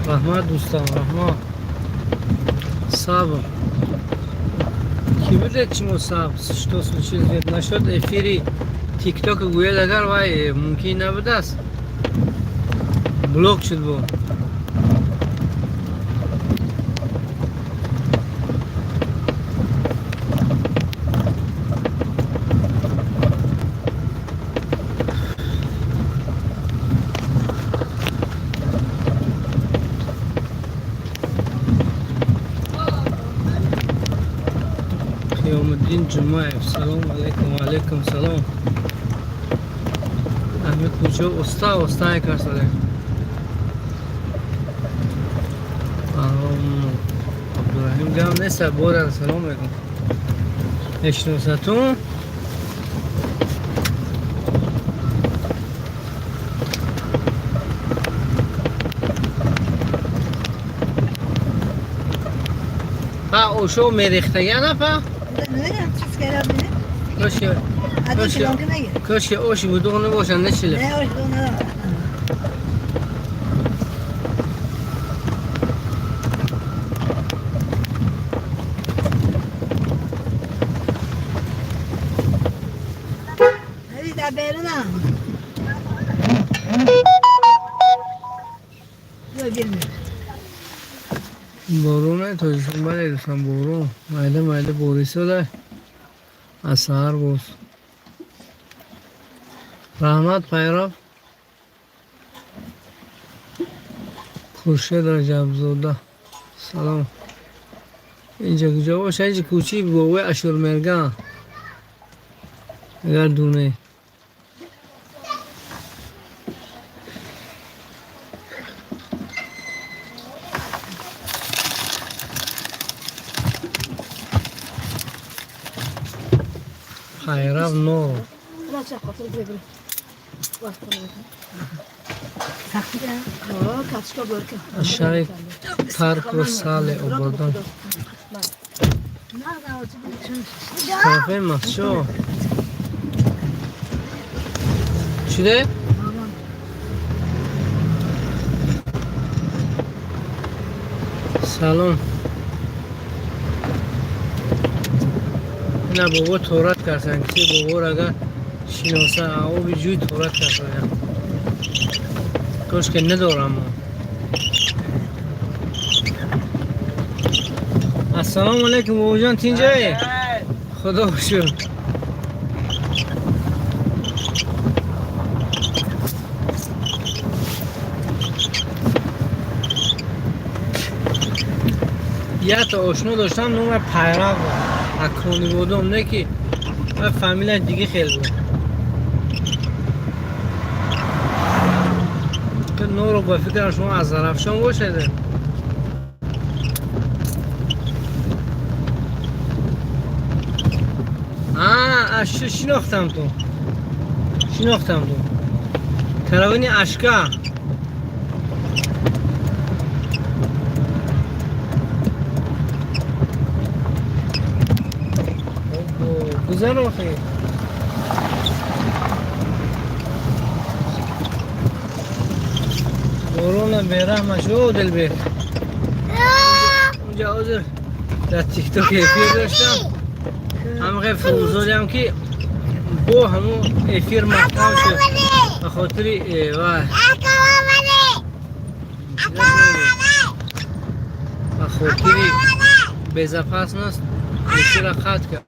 Раҳмат, дӯстон, раҳмат. Сабр. Ки будед шумо, сабр? Что случилось? Насчет эфири тикток гӯяд, агар вай мумкин набудааст. Блок шуд бо. Қиёмуддин Ҷумаев, салом алайкум, ва алайкум салом. Ҳамин кӯча оста оста карсаде. Абдураҳим, гам нест, боран салом мекун. Мешиносатун? Па, ошо мерехтагана, па? نمیدونم چیز کردم. Кошки از این که نگیر. кошки оши будуғ набошанд, нечиле. نه، آش دو ندارم. هی در بیرونم. بیا بیرون. Боруне Тоҷикистон, бале, дӯстон, борун майда майда борисода аз саҳар боз. Раҳмат, Пайрав. Хуршед Раҷабзода, салом. Инҷа куҷо боша? Инҷа кӯчаи бобои Ашурмерган, агар дуне. Хайрав но. لا تسقط البري سختی. کفشکا برکه. Аз шаҳри Тарку Сале Ободон. نه نه. Кафе масшо шуде. Салом. Ина бобо торат карданд. Киси боборо агар шиноса, оби ҷӯй торат карданд. Кошке надорам. Ассалому алайкум, бобоҷон, тинҷае? Худо шукр. Якта ошно доштам, нома Пайрав буд. Акрони бодом, не ки ва фамилия диги хел буд. Ки норо ба фикрам шумо аз Зарафшон бошед. А, шинохтам ту. Шинохтам ту. Таравини Ашка. Гузар охи. Борона бераҳмаш, о Дилбек. Унҷа ҳозир дар тикток эфир доштам. Ҳамақе фурӯзодиам ки бо ҳамун эфир маҳкам шуд. Ба хотири ва ба хотири безопасност эфира қатъ кард.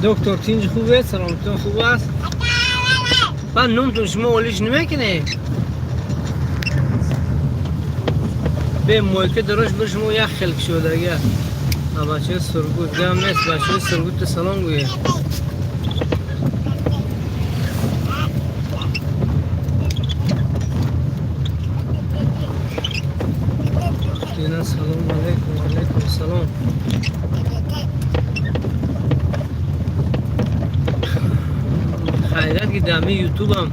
Доктор, тинҷ хубе? Саломатон хуб аст? Баъд номтон шумо олиш намекунед? Бе мойка дарош бир шумо як хел кушодагия. А бачаи Сургут гам нест, бачаи Сургутта салом гӯед. Дина, салом алайкум, алайкум салом. Хайрат ки дар ютубам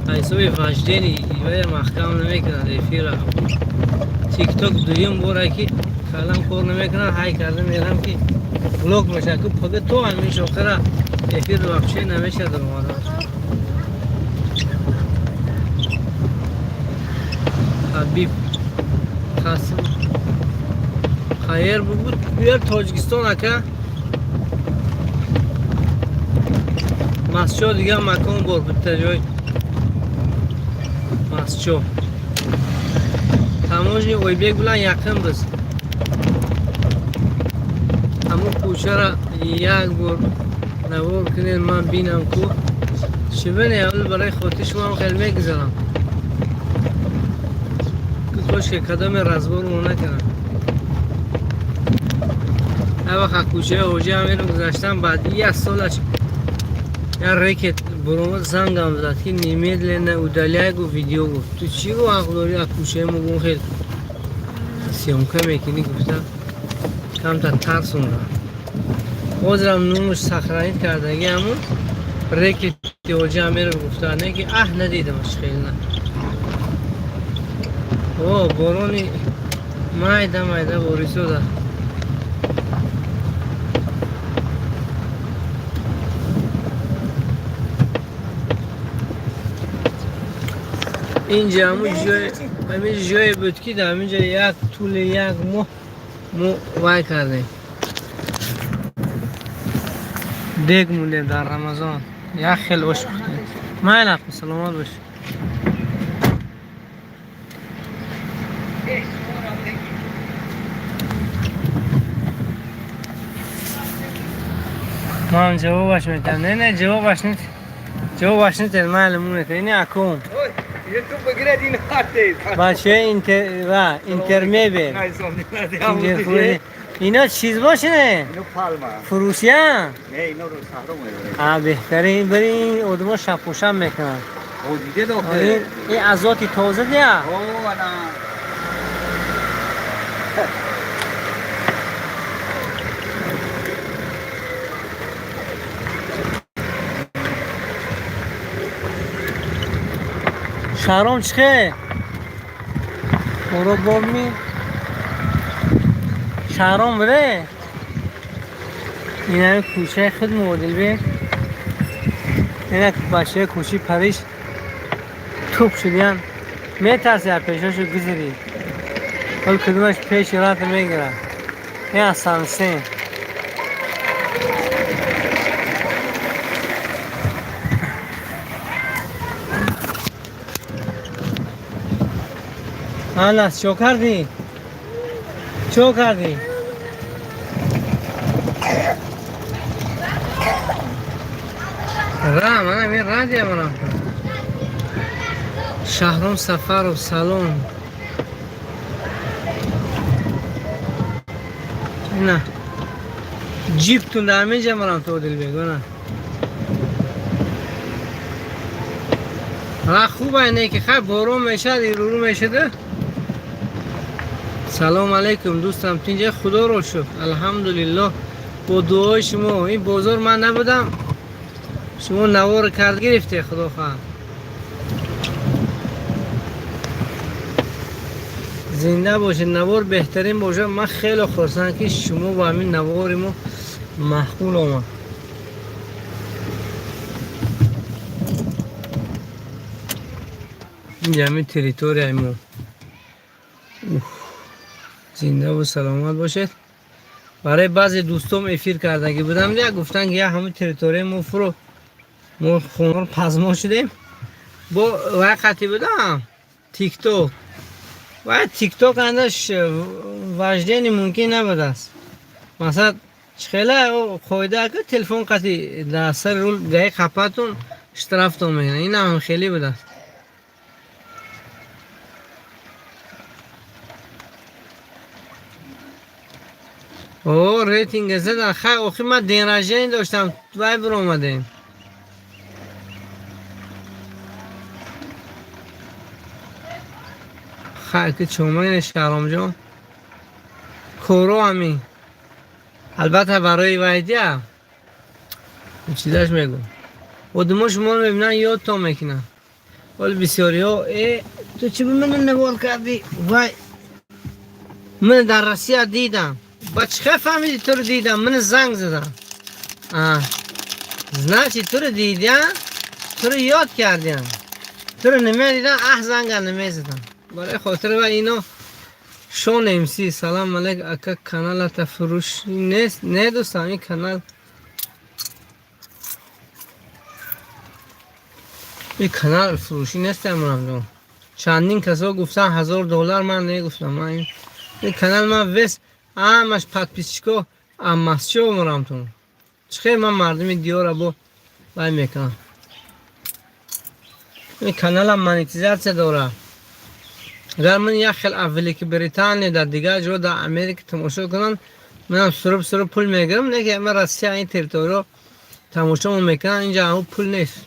ҳисоби вождени вая маҳкам намекунад эфира. Тикток дуюм боре ки Калам кор намекунад, ҳай карда мерам ки блок мешавад. Ку пага то ҳамин шохира эфир вообще намешавад омада. Ҳабиб Қасим хайр бугу, биёр Тоҷикистон ака. Масчо дигар макон бор, битта ҷой Масчо. Таможни Ойбек билан яқин biz. Ҳамун кӯчара як бор навор кунед, ман бинам ку. Шиване аввал барои хотир шумоам хеле мегузарам. Кош ки кадоме разбор мо накунам. Ҳар вақт кӯчаи ҳоҷи Амиров гузаштам, баъд як солаш як рекет буромад, зангам зад ки немедленно удаляй, гуфт, видео, гуфт. Ту чӣ гу ҳақ дорӣ аз кӯчаи мо гум хел съёмка мекунӣ, гуфта, камтар тарсонда. Ҳозирам номуш сохранить кардаги, ҳамун рекети ҳоҷи Амиров гуфта, не ки аҳ надидамаш хеле на. О, борони майда майда борисода. Инҷа ҳамин ҷое буд ки дар ҳамин ҷо як тӯли як моҳ мо вай кардем. Дег мондем дар Рамазон. Як хел ош пухтем. Майла, саломат бош. Ман ҷавобаш метам. Не, не, ҷавобаш нет. Ҷавобаш нетем, майли мунете. Ини акум. Бачаи интер ва интермебел. Ино чиз боше не? Фурӯшиян? А беҳтарин, бери, ин одамон шабпӯшам мекунанд. Ин азоти тоза дия? Шаҳром чӣ хел? Оро бобми? Шаҳром буде? Ин ҳами кӯчаи худ Одилбек. Инак бачаи кӯчи Париж туп шудиян. Метарси аз пешошу гузарӣ. Ҳол кудумаш пеши рат мегирад. Ин аз Сансен. Анас, чо кардӣ? Чо кардӣ? Ра, мана ми радия манам. Шаҳром Сафаров, салом. На. Ҷиптун дар ҳаминҷа манам то Одилбек, ана. Ра хуб айне ки хай борон мешад, ируру мешада. Салом алейкум, дӯстам, тинҷа, худоро шукр, алҳамдулиллоҳ, бо дуои шумо. Ин бозор ман набудам, шумо навор кард гирифте, худо хоҳад. Зинда бошед, навор беҳтарин бошад. Ман хеле хурсанд ки шумо ба ҳамин навори мо маъқул омад. Инҷа ҳамин территорияи мо. Зиндаву саломат бошед. Барои баъзе дӯстом эфир кардагӣ будам, як гуфтанд ки як ҳамин территорияи мо фуро, мо хонор пазмо шудем. Бо вай қатӣ будам тикток. Вай тикток андаш вождение мумкин набудааст. Масалан, хела қоида ки телефон қатӣ дар сари рул гаи қапатун штрафтон мекунад. Ин ҳам хеле будааст. О, рейтинг задан. Хай, охи ман день рождения доштам, вай биромадем. Хай, ки чомайне Шаҳромҷон. Коро ҳамин. Албатта барои вайдия чизаш мегӯм. Одамон шуморо мебинанд, ёдтон мекунанд. Ҳоли бисёриҳо, э, ту чӣ ба мана навор кардӣ? Вай. Ман дар Россия дидам. Ба чӣ фаҳмидӣ туро дидам? Ман занг задам. Значит, туро дидам, туро ёд кардям. Туро намедидам, аҳ занга намезадам. Барои хотир ва ино Шон МС, салам алейк, ака, каналата фурӯш нест? Не, дӯстам, ин канал, ин канал фурӯшӣ нест, амрамҷон. Чандин касо гуфтан $1000, ман негуфтам. Ман ин канал ман вес ҳамаш подписчико аммасчо умрамтон. Чӣ хел ман мардуми диёра бо вай мекунам? Ин каналам монетизатсия дорад. Агар ман як хел аз Великобритания, дар дигар ҷо, дар Америка тамошо кунанд, манам суруп суруп пул мегирам. Не ки ман Россия, ин территориё тамошо мекунам, инҷа ҳамун пул нест.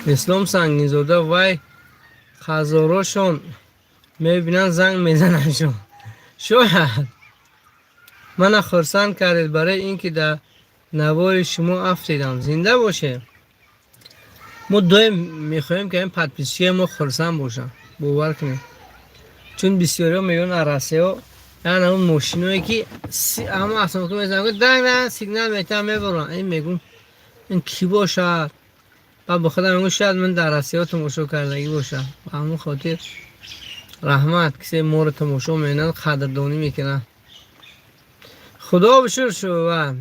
Ислом Сангинзода, вай хазорошон мебинанд, занг мезанандшон. Шояд. Мана хурсанд кардед, барои ин ки дар навори шумо афтидам. Зинда бошед. Мо доим мехоҳем, ки ин подписчикои мо хурсанд бошанд, бовар кунед, чун бисёриҳо мегӯянд аз Россияҳо яна он мошиное ки ҳама автомобил мезананд, данг данг сигнал метаҳанд, мебаранд. Ин мегӯм, ин кӣ бошад? Баъд ба худам мегӯм, шояд ман дар Россияҳо тамошо кардагӣ бошам. Ба ҳамон хотир раҳмат, кисе моро тамошо мекунад, қадрдонӣ мекунад. Худо бишур шува.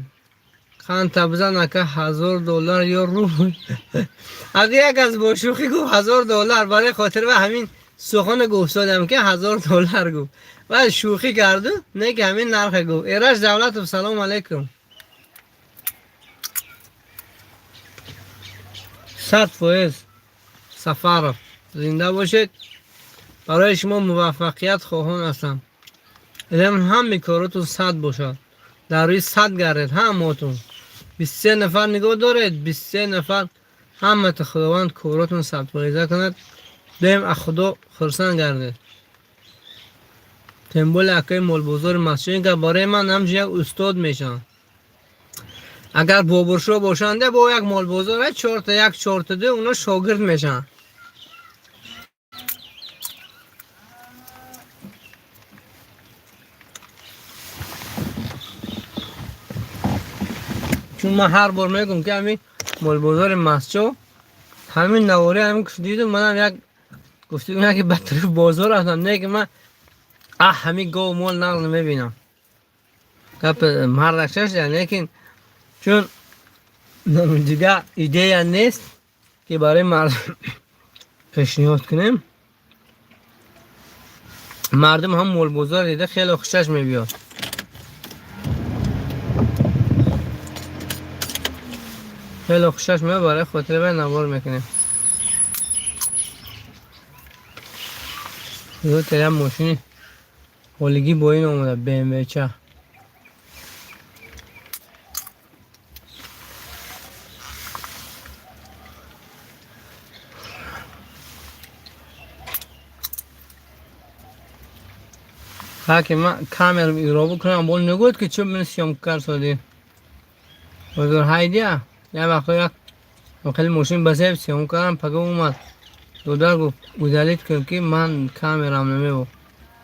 Қанд бизан ака, $1000 ё рубл. Ага, як аз бо шӯхӣ гуфт $1000, барои хотир ва ҳамин сухана гуфтодам, ки $1000 гуфт. Ва шӯхӣ карду, не ки ҳамин нарха гуфт. Эраш Давлатов, салом алейкум. 100%. Сафаров, зинда бошед. Барои шумо муваффақият хоҳон ҳастам. Илм ҳами коротон 100 бошад. Дар рӯи 100 гардед ҳамаотон. 23 нафар нигоҳ доред, 23 нафар, ҳамата Худованд коротон 100% кунад. Доим аз Худо хурсанд гардед. Тем более акаи молбозори масҷид, ин гап барои ман ҳамчун як устод мешаванд. Агар бобуршо бошанд, бо як молбозор чорта як, чорта ду, оно шогирд мешаванд. Чун ман ҳар бор мегӯм, ки ҳамин молбозори масҷид, ҳамин навори ҳамин дидум, манам як гуфтем, яке ба тарафи бозор рафтам, не ки ман аҳ ҳамин гов мол нағз намебинам. Гап мардакшаш, лекин чун дигар идея нест, ки барои мардум пешниҳод кунем, мардум ҳам молбозор дида хеле хушаш мебиёд. Хеле хушаш меояд, барои хотири вай навор мекунем. Як мошини ҳолигӣ бо ин омада, БМВ ча. Ҳаки ман камерам иро бикунам, бол нагӯяд, ки чун ман съёмка карсодӣ. Ҳозир ҳайдия, як вақто як хеле мошин ба зеб съёмка кардам, пага омад. Додар гуфт, удалить кун, ки ман камерам намебо.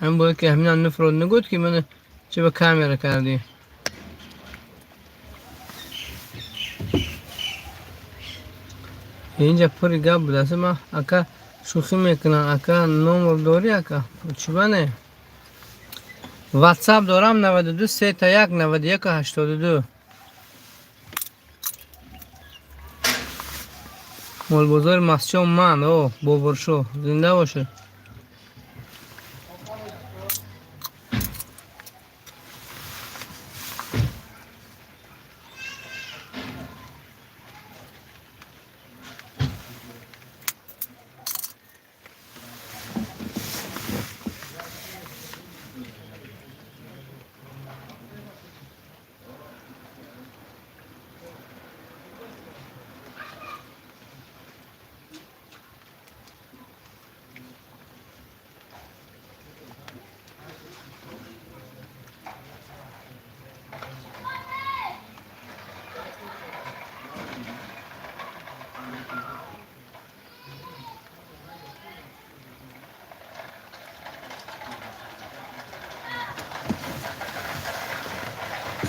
Ҳамин бояд ки ҳаминам нафрод нагӯяд, ки ман чӣ ба камера кардӣ. Инҷа пури гап будааст, ман ака шӯхӣ мекунам, ака номер дорӣ, ака? Чӣ ба не? WhatsApp дорам, 92 3 1 91 82. Молбозори масҷид ман, о, бобуршо, зинда бошед.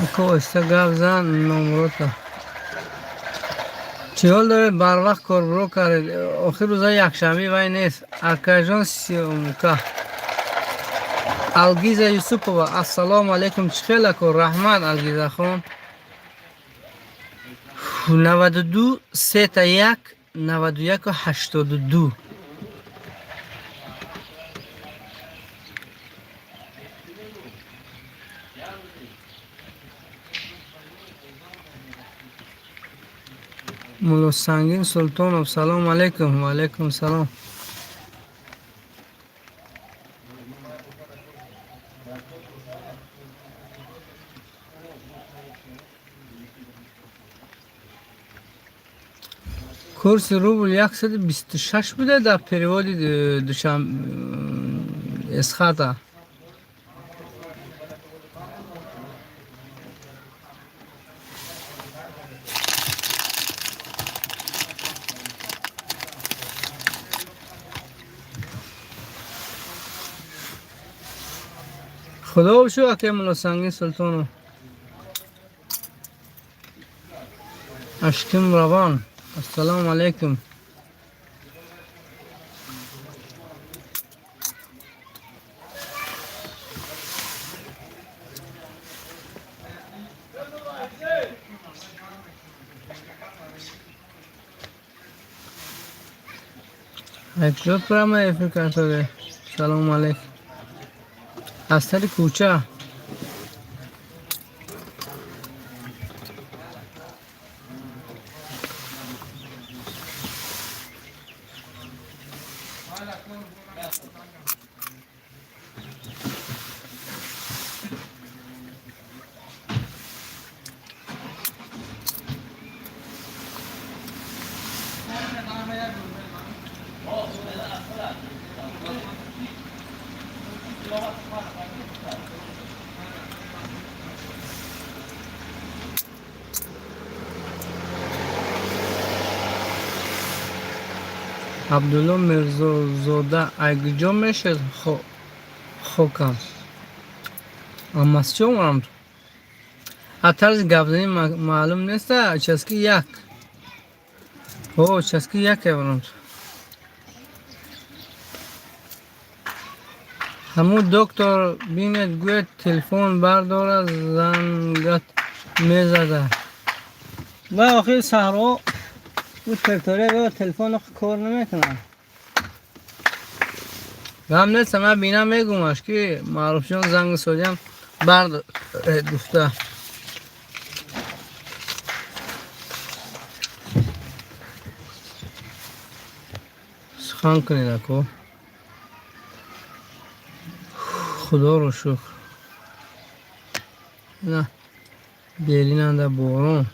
Ако, оҳиста гап зан, номрота. Чӣ ҳол доред? Барвақт корбуро кардед. Охир рӯзаи якшанбе вай нест. Акаҷон, съёмка. Алгиза Юсупова, ассалому алайкум, чӣ хел, ако? Раҳмат, Алгизахон. 92 сета як 91 82. Муллосангин Султонов, салому алайкум. Ва алайкум салом. Курси рубл 126 буда дар переводи душан Эсхата. Худо шу, аке Муллосангин Султонов. Ашким Равон, ассалому алайкум. Якҷо прямо эфир картоде. Салому алайкум. Аз тари кӯча. Абдулло Мирзозода, айгиҷо мешед хокам? Амасчо омадам. А тарзи гапзанӣ маълум неста, участки як. О, участки як эврам. Ҳамун доктор бинед, гӯяд телефон бардора, зангат мезада. Ва охир саҳро ӯ территория телефон кор намекунад. Гам нест, ман бинам, мегумаш ки Маъруфҷон занг содиам бардоред гуфта. Сухан кунед, ако. Худоро шукр. На беринанда борон.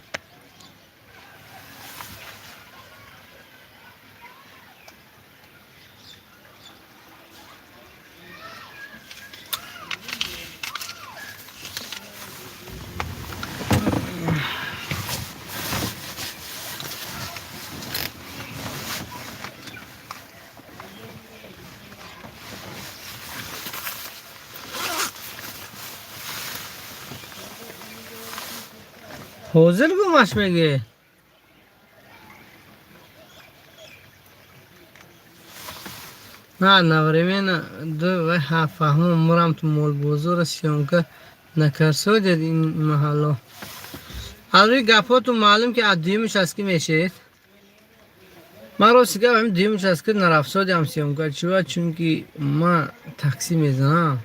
Ҳозир гумаш мегӣ? На, одновременно ду вай ҳа фаҳмом, мурам ту молбозора съёмка накарсодед ин маҳалло. Аз рӯи гапҳотун маълум ки аз дуюм участки мешед. Ман рости гап ҳамин дуюм участки нарафсодиам съёмка. Чува? Чунки ман таксӣ мезанам.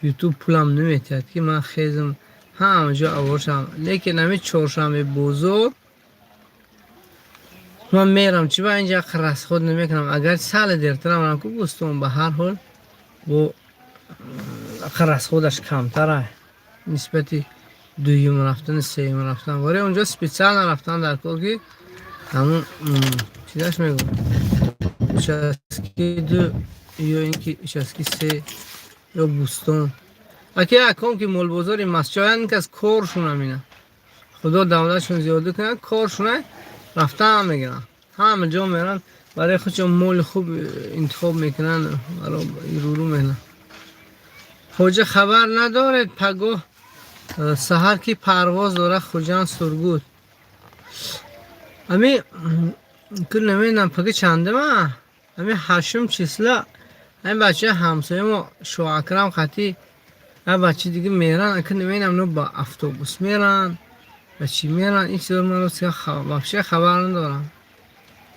Ютуб пулам наметиҳад ки ман хезм ҳама ҷо аворшам. Лекин ҳамин чоршанбе бозор ман мерам. Чиба инҷа расход намекунам? Агар сали дертарам рам ку бӯстон, ба ҳар ҳол бо расходаш камтара нисбати дуюм рафтани, сеюм рафтан. Вале онҷо специально рафтан дар кор ки ҳамун чизаш мегӯ, участки ду ё ин ки участки се ё бӯстон. Аки аком ки молбозори масчоян кас коршун ҳамина. Худо давлатшон зиёда кунад, коршуна рафтан мегиранд. Ҳама ҷо меранд, барои худшон моли хуб интихоб мекунанд, рӯрӯ мекунанд. Хоҷа, хабар надоред, пагоҳ Саҳар ки парвоз дорад Хуҷанд Сургут. Ами ку намедонам, паги чандама, ами ҳаштум числа ами бачаи ҳамсоя мо Шоакрам қатӣ як бачаи дига меран. Ака, намедонам, но ба автобус меран ба чӣ меран, ин чизо ман рост вообще хабар надорам.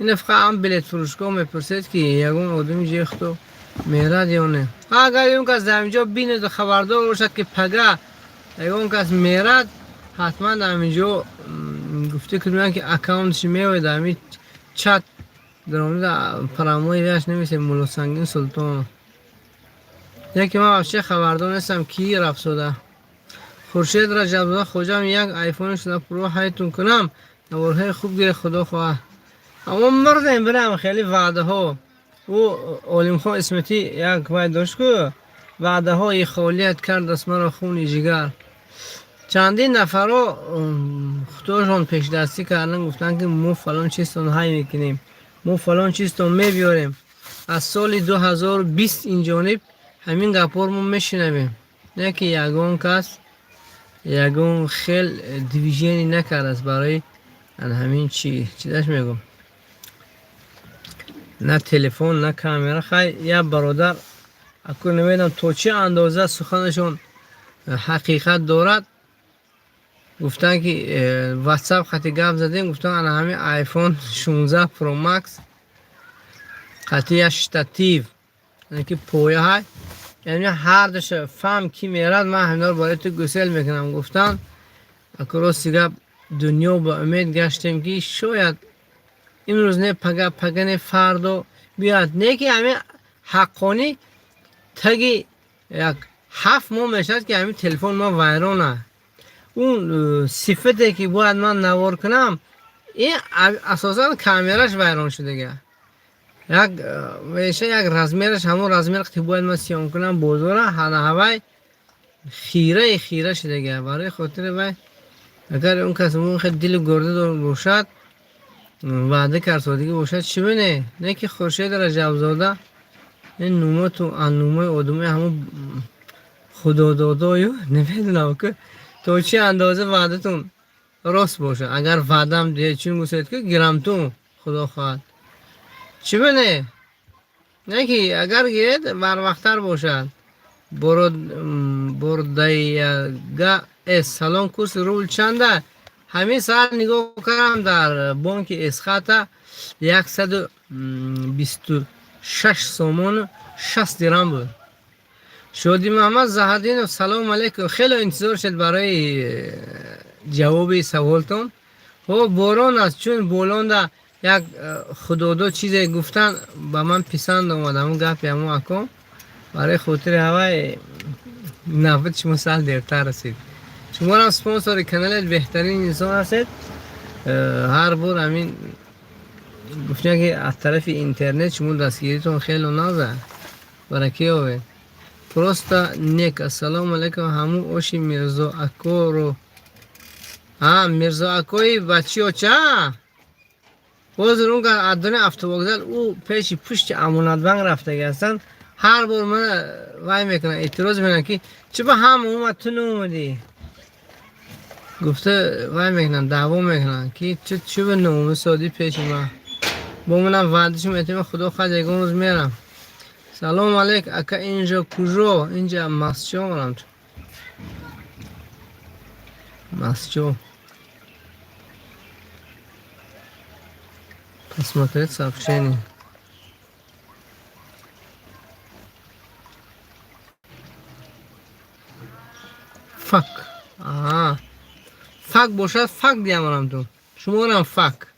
Ина фақат ам билетфурӯшгоҳ мепурсед, ки ягон одами ҷои худо мерад ё не. Агар ягон кас дар инҷо бинеду хабардор бошад, ки пага ягон кас мерад, ҳатман дар инҷо гуфта кунем, ки аккаунтши меояд дар ҳамин чат даромада прямой вяш нависем Муллосангин Султонов. Яке ман вообще хабардор нестам, ки рафтода. Хуршед Раҷабзода, хоҷам, як айфони шуда про ҳайтун кунам, наворҳои хуб гире, худо хоҳад. Аммо мурдем бирам, хеле ваъдаҳо. Ӯ Олимхон Исматӣ як вай дошт ку: ваъдаҳои холият кардааст маро хуни ҷигар. Чандин нафарро худошон пешдастӣ кардан, гуфтанд, ки мо фалон чизтон ҳай мекунем, мо фалон чизтон мебиёрем. Аз соли 2020 инҷониб ҳамин гапҳоро мо мешунавем, не ки ягон кас ягон хел движение накардааст барои ҳамин чи чизаш мегӯм, на телефон, на камера. Хай, як бародар, аку намедонам, то чӣ андоза суханашон ҳақиқат дорад, гуфтанд, ки ватсап хати гап задем, гуфтанд, ана ҳамин iPhone 16 Pro Max қати як штатив, ки поя ҳай, яъне ҳардуша фаҳм, ки мерад, ман ҳаминро барои ту гусел мекунам, гуфтанд. Аку, рости гап, дунё ба умед гаштем, ки шояд имрӯз не пага, пага не фардо биёяд. Не ки ҳамин ҳаққонӣ таги як 7 моҳ мешавад, ки ҳамин телефон ма вайрона. Он сифате, ки бояд ман навор кунам, ин асосан камераш вайрон шудага. Як меша як размераш, ҳамон размер, ки бояд ман съём кунам бозора, ҳана ҳавай хираи хира шудага. Барои хотири вай, агар он кас хел дилу гурда бошад, ваъда кардсодагӣ бошад, чӣ бине? Не ки Хуршед Раҷабзода, ин нумоту аннумои одамои ҳамон худододою намедонам, ки то чӣ андоза ваъдатон рост бошад. Агар ваъдам чун гӯсед, ки гирамтун, худо хоҳад, чӣ бине? Не ки агар гиред, барвақттар бошад. Бордаяга эс, салом, курси рубл чанда? Ҳамин саат нигоҳ кардам, дар бонки Эсхата 126 сомону 60 дирам буд. Шоди Муҳаммад Заҳадинов, салому алайкум. Хеле интизор шуд барои ҷавоби саволтон. Ҳо, борон аст, чун болонда як худодо чизе гуфтан, ба ман писанд омад ҳамун гапи ҳамун аком. Барои хотири ҳавай навбати шумо сал дертар расид. Шуморам спонсори каналет, беҳтарин инсон ҳастед. Ҳар бор ҳамин гуфтем, ки аз тарафи интернет шумо дастгиритон хеле наза бараки ёбед. Просто нек, ассалому алайкум. Ҳамун оши Мирзо акоро, а Мирзо акои бачиоча ҳозир он аддони автовокзал, ӯ пеши пушти Амонатбанк рафтаги ҳастанд. Ҳар бор мана вай мекунанд, эътироз мекунанд, ки чиба ҳама омад, ту наомадӣ, гуфта вай мекунанд, даъво мекунанд, ки чиба наомисодӣ пеши ман. Бо манам ваъдашо метавонам, худо хоҳад, ягон рӯз мерам. Салому алейк, ака, инҷо куҷо? Инҷа Масчо орам, Масчо. Посмотреть сообщение. Фак, аа, фак бошад, фак диямарам ту шуморам фак.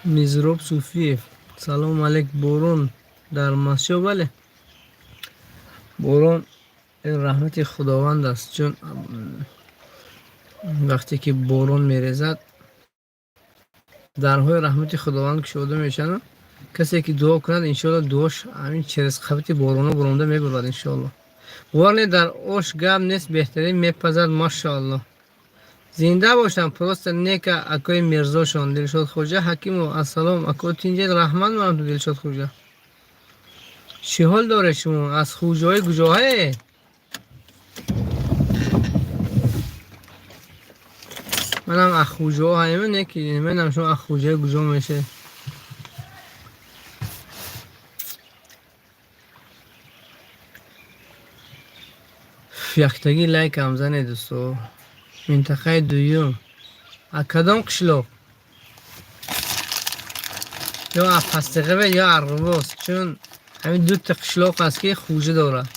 Мизроб Суфиев, салому алейк. Борон дар Масчо? Бале, борон ин раҳмати Худованд аст, чун вақте ки борон мерезад, дарҳои раҳмати Худованд кушода мешаванд. Касе ки дуо кунад, иншоалло, дуош ҳамин через қабати бороно буронда мебурад, иншоалло. Бовар не, дар ош гап нест, беҳтарин мепазад, машоалло. Зинда бошам, просто нека акои Мирзошон. Дилшод Хоҷа Ҳакимов, ассалом, ако, тинҷед? Раҳмат манам ту, Дилшод Хоҷа. Чӣ ҳол доре шумо? Аз хуҷои куҷоҳае? Манам аз хуҷоҳо ҳаем, не ки намедонам шумо аз хуҷои куҷо мешед. Яктагӣ лайкам занед, дӯсто. Минтақаи дуюм. Аз кадом қишлоқ? Ё аз Пастиғаве, ё Арғувоз, чун ҳамин дута қишлоқ аст, ки хуҷа дорад.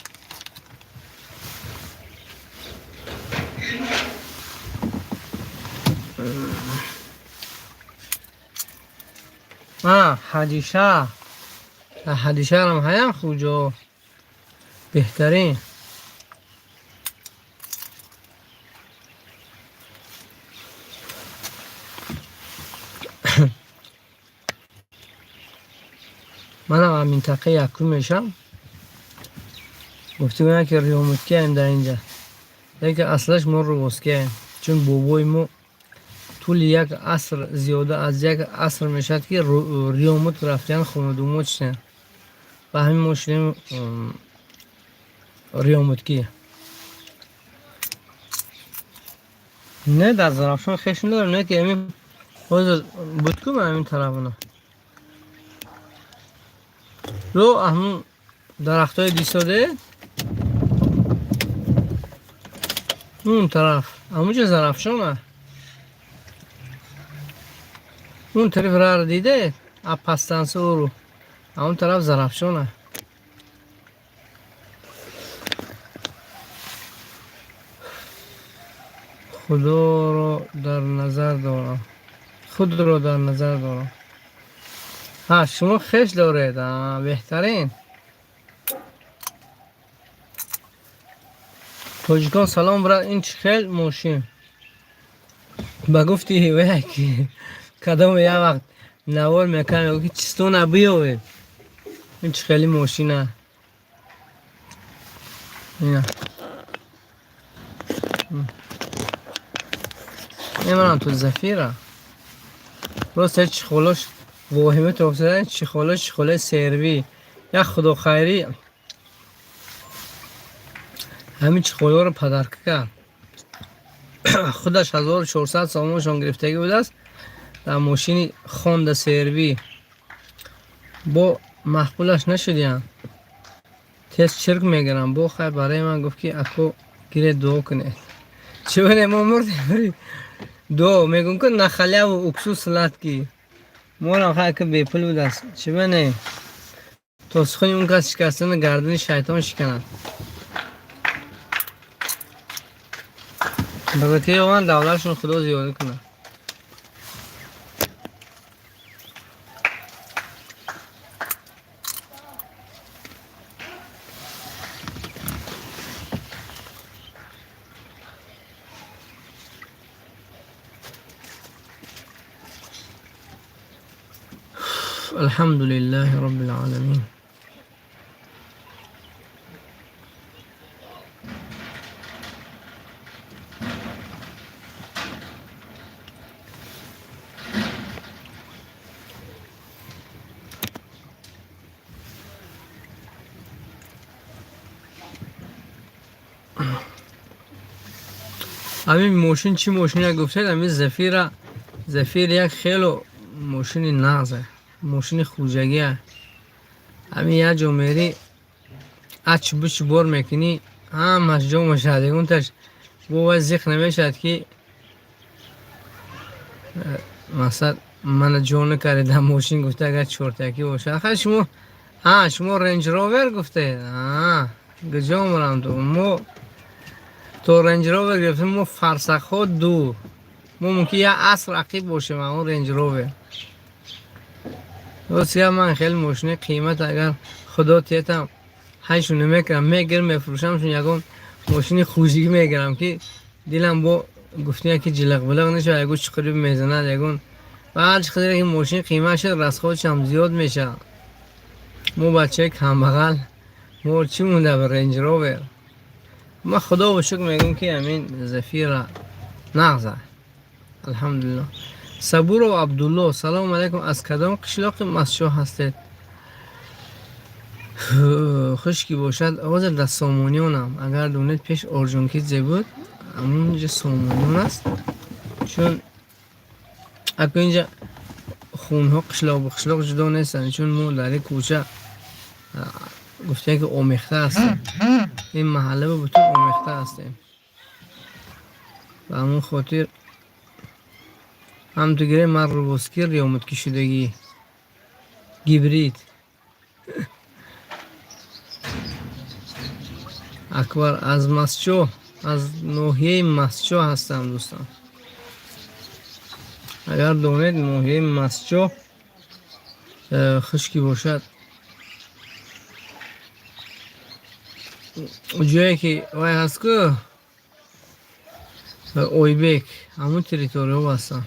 А, Ҳадишаҳр. Ҳадишаҳрам ҳаям хуҷо. Беҳтарин. Манам аз минтақаи якум мешам. Гуфта будам, ки риёмудкиаем дар инҷа. Лекин аслаш мо рувоскиаем. Чун бобои мо тӯли як аср, зиёда аз як аср мешавад, ки риёмуд рафтиян, хонадумод шуданд. Ба ҳамин мо шудем риёмудкӣ. Не, дар Зарафшон хеш надорем, не ки ҳамин ҳозир буд ку ҳамин тарафона. Ро ҳамун дарахтҳои дисоде он тараф, ҳамунҷо Зарафшона. Он тараф раро дидед? А пастансо уру. Он тараф Зарафшона. Худоро дар назар дорам. Худро дар назар дорам. Ҳа, шумо хеш доред, беҳтарин. Тоҷикон, салом, брат, ин чӣ хел мошин? Ба гуфти вая ки кадом як вақт навор мекард, мегӯ ки чистона биёвед. Ин чӣ хели мошина? Ина. Ин ту Зафира. Просто чехолош воҳима тофтадан, чехолош чехолои сервӣ. Як худохайрӣ ҳамин чехолҳоро подарка кард. Худаш 1400 сомоншон гирифтагӣ будааст дар мошини Хонда Серви. Бо маъқулаш нашудиям. Тез чирк мегирам. Бо хай барои ман гуфт, ки ако, гиред, дуо кунед. Чӣ бинем, мо мурдем. Дуо мегӯм, ки на халяву уксус сладкий. Морам хай ки бепул будааст. Чӣ бинем? То сухани он кас шикастани гардани шайтон шиканад. Баракаи он давлатшон худо зиёда кунад. الحمد لله رب العالمين. Ҳамин мошин чӣ мошине гуфтед? Ҳамин Зафира, Зафир як хело мошини нағзе, мошини хуҷагия. Ҳамин як ҷо мерӣ, ач буч бор мекунӣ, ҳамаш ҷо мешавад, ягонташ бо вай зиқ намешавад, ки мақсад мана ҷо накарди дар мошин гуфта, агар чортакӣ бошад. Ахай шумо, а шумо Рейндж Ровер гуфтед, куҷо мурам ту? Мо то Рейндж Ровер гирифтем, мо фарсахҳо дур. Мо мумкин як аср ақиб бошем он Рейндж Ровер. Рост, ман хеле мошини қимат, агар худо тиятам, ҳайшу намекунам, мегирам, мефурӯшамшун, ягон мошини хужигӣ мегирам, ки дилам бо гуфтия, ки ҷилиқ билиқ нашавад, ягон чуқурӣ мезанад, ягон ва ҳар чӣ қадре ки мошин қимат шуд, расходшам зиёд мешавад. Мо бачаи камбағал, мо чӣ монда ба Рейндж Ровер? Ман худо шукр мегӯм, ки ҳамин Зафира нағза. Алҳамдулилло. Сабуров Абдулло, салому алайкум, аз кадом қишлоқи Мастчоҳ ҳастед? Хушки бошад, ҳозир дар Сомониёнам. Агар донед, пеш Орҷонкидзе буд, ҳамонҷа Сомониён аст. Чун ако инҷа хунҳо қишлоқ ба қишлоқ ҷудо нестанд, чун мо дар ин кӯча гуфтем ки омехта ҳастем. Ин маҳалла ба бутун омехта ҳастем. Ба ҳамон хотир ҳам ту гирем, ман рубоски риёмудкӣ шудагӣ гибрид. Акбар, аз Мастчоҳ, аз ноҳияи Мастчоҳ ҳастам, дӯстон. Агар донед, ноҳияи Мастчоҳ, хушки бошад, ҷое ки вай ҳаст ку, Ойбек, ҳамун территорияҳо ҳастам.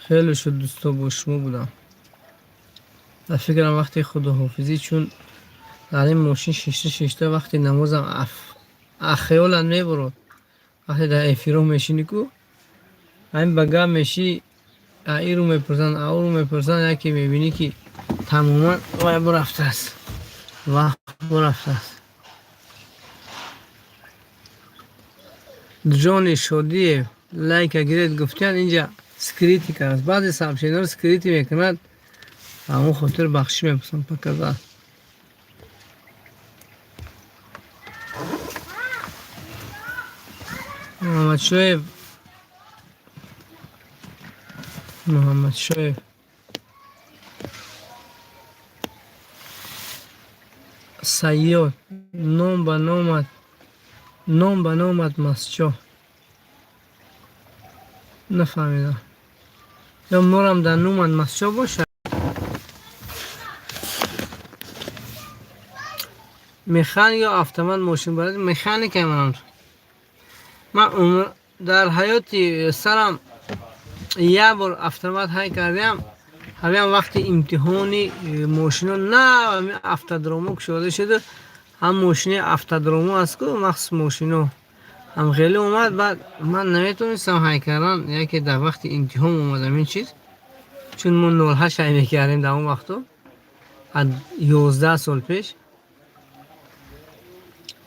Хеле шуд, дӯсто, бо шумо будам. Дар фикрам вақти худоҳофизӣ, чун дар ин мошин шишта шишта вақти намозам ахёлат мебурад. Вақте дар эфиро мешинӣ ку, ҳамин ба гап мешӣ, аиру мепурсанд, ауру мепурсанд, яке мебинӣ ки тамоман вай бурафтааст, вақт бурафтааст. Ҷони Шодиев, лайка гиред гуфтиян, инҷа скрытый кардааст. Баъзе сообщениҳоро скрытый мекунад, ба ҳамон хотир бахшиш мепурсам. Показал. Муҳаммадшоев, Муҳаммадшоев Сайёд, ном ба номат, ном ба номат Мастчоҳ. Нафаҳмидам. Ё морам дар номат Мастчоҳ бошад? Механик ё автомат мошин барад? Механикам манам. Ман умр дар ҳаёти сарам як бор автомат ҳай кардам. Ҳамин вақти имтиҳони мошино на автодромо кушода шуда, ҳам мошини автодромо аст ку, махсус мошино. Ҳам хеле омад, баъд ман наметонистам ҳай кардан, яке дар вақти имтиҳон омад ҳамин чиз. Чун мо 08 ҳай мекардем дар он вақто, аз 11 сол пеш.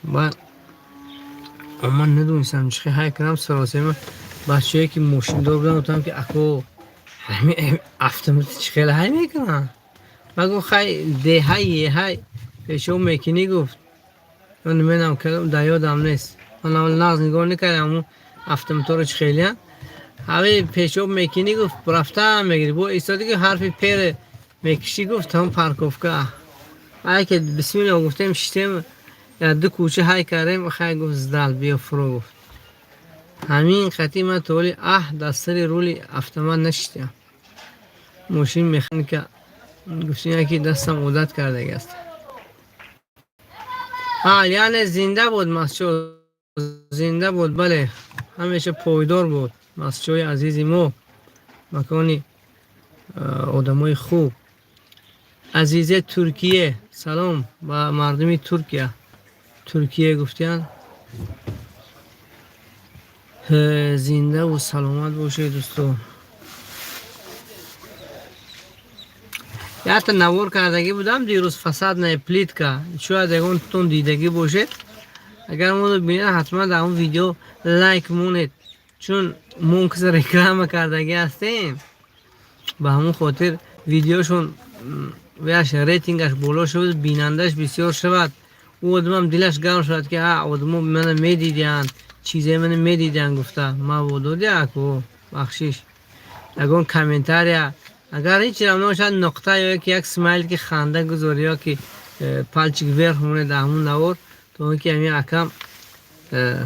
Баъд ман надонистам чӣ хел ҳай кунам, саросема бачаҳое ки мошиндор буданд, гуфтам ки ако ҳамин автомат чӣ хел ҳай мекунанд? Баъд гуфт хай деҳай еҳай пешоб мекунӣ, гуфт. Ман намедонам, кадом дар ёдам нест. Ман аввал нағз нигоҳ накардам ҳамун автоматҳоро чӣ хелиянд. Ҳамин пешоб мекунӣ, гуфт, рафтан мегирӣ. Бо истоди ки ҳарфи пере мекишӣ, гуфт, тамом парковка. Ай ки бисмилло гуфтем, шиштем, ду кӯча ҳай кардем, хай гуфт, сдал, биё фуро, гуфт. Ҳамин қатъи ман то ҳоли дар сари рули автомат нашиштам. Мошин механика гуфтем, яке дастам одат кардагиаст. Яъне зинда буд Мастчоҳ, зинда буд, бале, ҳамеша пойдор буд Мастчоҳи азизи мо, макони одамои хуб. Азизе Туркия, салом ба мардуми Туркия. Туркия гуфтиянд. Зиндаву саломат бошед, дӯстон. Якта навор кардагӣ будам дирӯз, фасадная плитка. Шояд ягонтон дидагӣ бошед. Агар моро бинед, ҳатман дар он видео лайк монед, чун мо он каса реклама кардагӣ ҳастем. Ба ҳамон хотир видеошон вяш рейтингаш боло шавад, бинандааш бисёр шавад. Ӯ одамам дилаш гарм шавад, ки одамо мана медидианд, чизае мана медидианд гуфта. Мабододи ако бахшиш. Ягон комментария, агар ҳеҷ чизам набошад, нуқта ё ки як смайл ки ханда гузорӣ, ё ки пальчик вверх монед дар ҳамун навор, то он ки ҳамин акам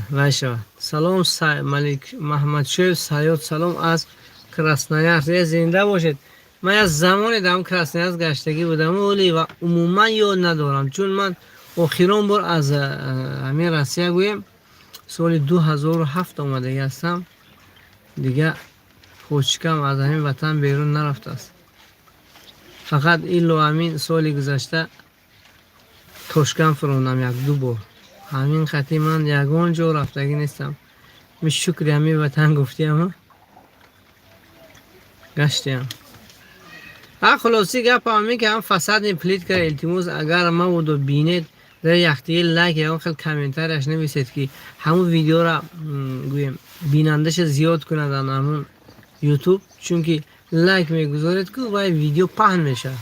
вай шавад. Салом Малик Маҳмадшоев Сайёд, салом аз Красноярск. Зинда бошед. Ман як замоне дар ҳамун Красноярск гаштагӣ будам, вале ва умуман ёд надорам, чун ман Охирон бор аз ҳамин Россия, гӯем, соли 2007 омадагӣ ҳастам. Дига почкам аз ҳамин ватан берун нарафтааст. Фақат илло ҳамин соли гузашта Тошканд фурондам як ду бор. Ҳамин хати ман ягон ҷо рафтагӣ нестам. Ми шукри ҳамин ватан гуфтиам, гаштиам. А хулоси гапам ҳамин, ки ҳам фасадный плитка, илтимос, агар мабодо бинед, дар яхтии лайк, ягон хел комментарияш нависед, ки ҳамун видеора, гӯем, бинандаша зиёд кунад ҳамун Ютуб. Чунки лайк мегузоред ку, вай видео паҳн мешавад.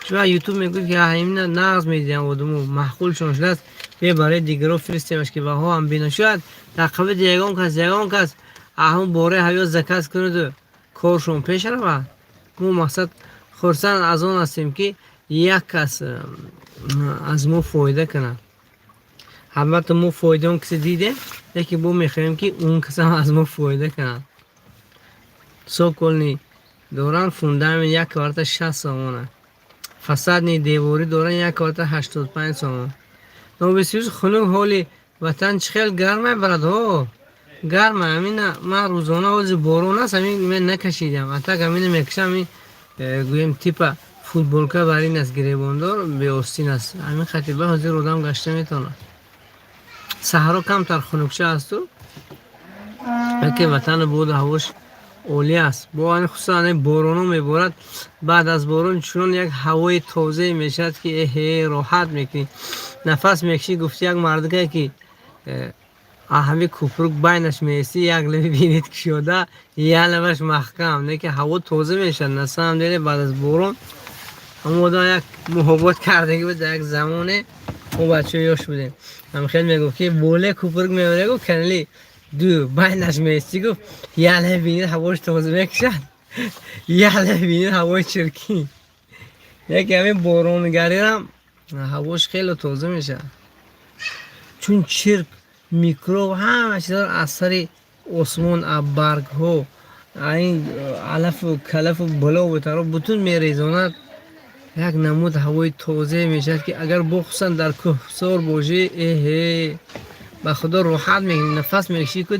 Чун Ютуб мегӯяд, ки ҳамина нағз медиҳам, одаму маъқулшон шудааст, бе барои дигаро фиристемаш, ки ваҳо ҳам бинанд. Шояд дар қабили ягон кас ҳамун бораи ҳаёт заказ кунаду коршон пеш равад. Мо мақсад хурсанд аз он ҳастем, ки як кас аз мо фоида кунад. Албатта, мо фоидаи он касе дидем, лекин бо мехоҳем, ки он касам аз мо фоида кунад. Цокольный доранд, фундамент як квадрата 60 сомона. Фасадный деворӣ доранд, як квадрата 85 сомон. Нобисюз хунук, ҳоли ватан чӣ хел гармай, барадҳо, гарма. Ҳамина ман рӯзона, ҳози борон аст, ҳамин мен накашидам, а так ҳамина мекашам. Ҳамин гӯем, типа футболка бар ин аст, гиребондор, беостин аст. Ҳамин хатиба ҳозир одам гашта метавонад. Саҳро камтар хунукча асту, лекин ватану боду ҳавош олӣ аст. Бо ҳамин, хусусан ҳамин бороно меборад, баъд аз борон чунон як ҳавои тозае мешавад, ки эҳе, роҳат мекунӣ, нафас мекашӣ. Гуфти як мардакае, ки ҳамин купрук байнаш меистӣ, як лаби бинит кушода, як лабаш маҳкам, не ки ҳаво тоза мешавад. На самом деле, баъд аз борон ҳамон одам як муҳоббат кардагӣ буд. Дар як замоне мо бачаҳо ёш будем, ҳам хел мегуфт, ки боле купрук меояд, гуфт, канали ду байнаш меистӣ, гуфт, як лаби бинит ҳавош тоза мекушад, як лаби бинит ҳавои чиркин. Яке ҳамин боронгарирам ҳавош хеле тоза мешавад, чун чирк, микроб, ҳама чизҳоро аз сари осмон, баргҳо, ин алафу калафу балову таро бутун мерезонад. Як намуд ҳавои тозае мешавад, ки агар бо хусусан дар кӯҳсор бошӣ, эҳе, ба худо, роҳат мекунӣ, нафас мекашӣ ку,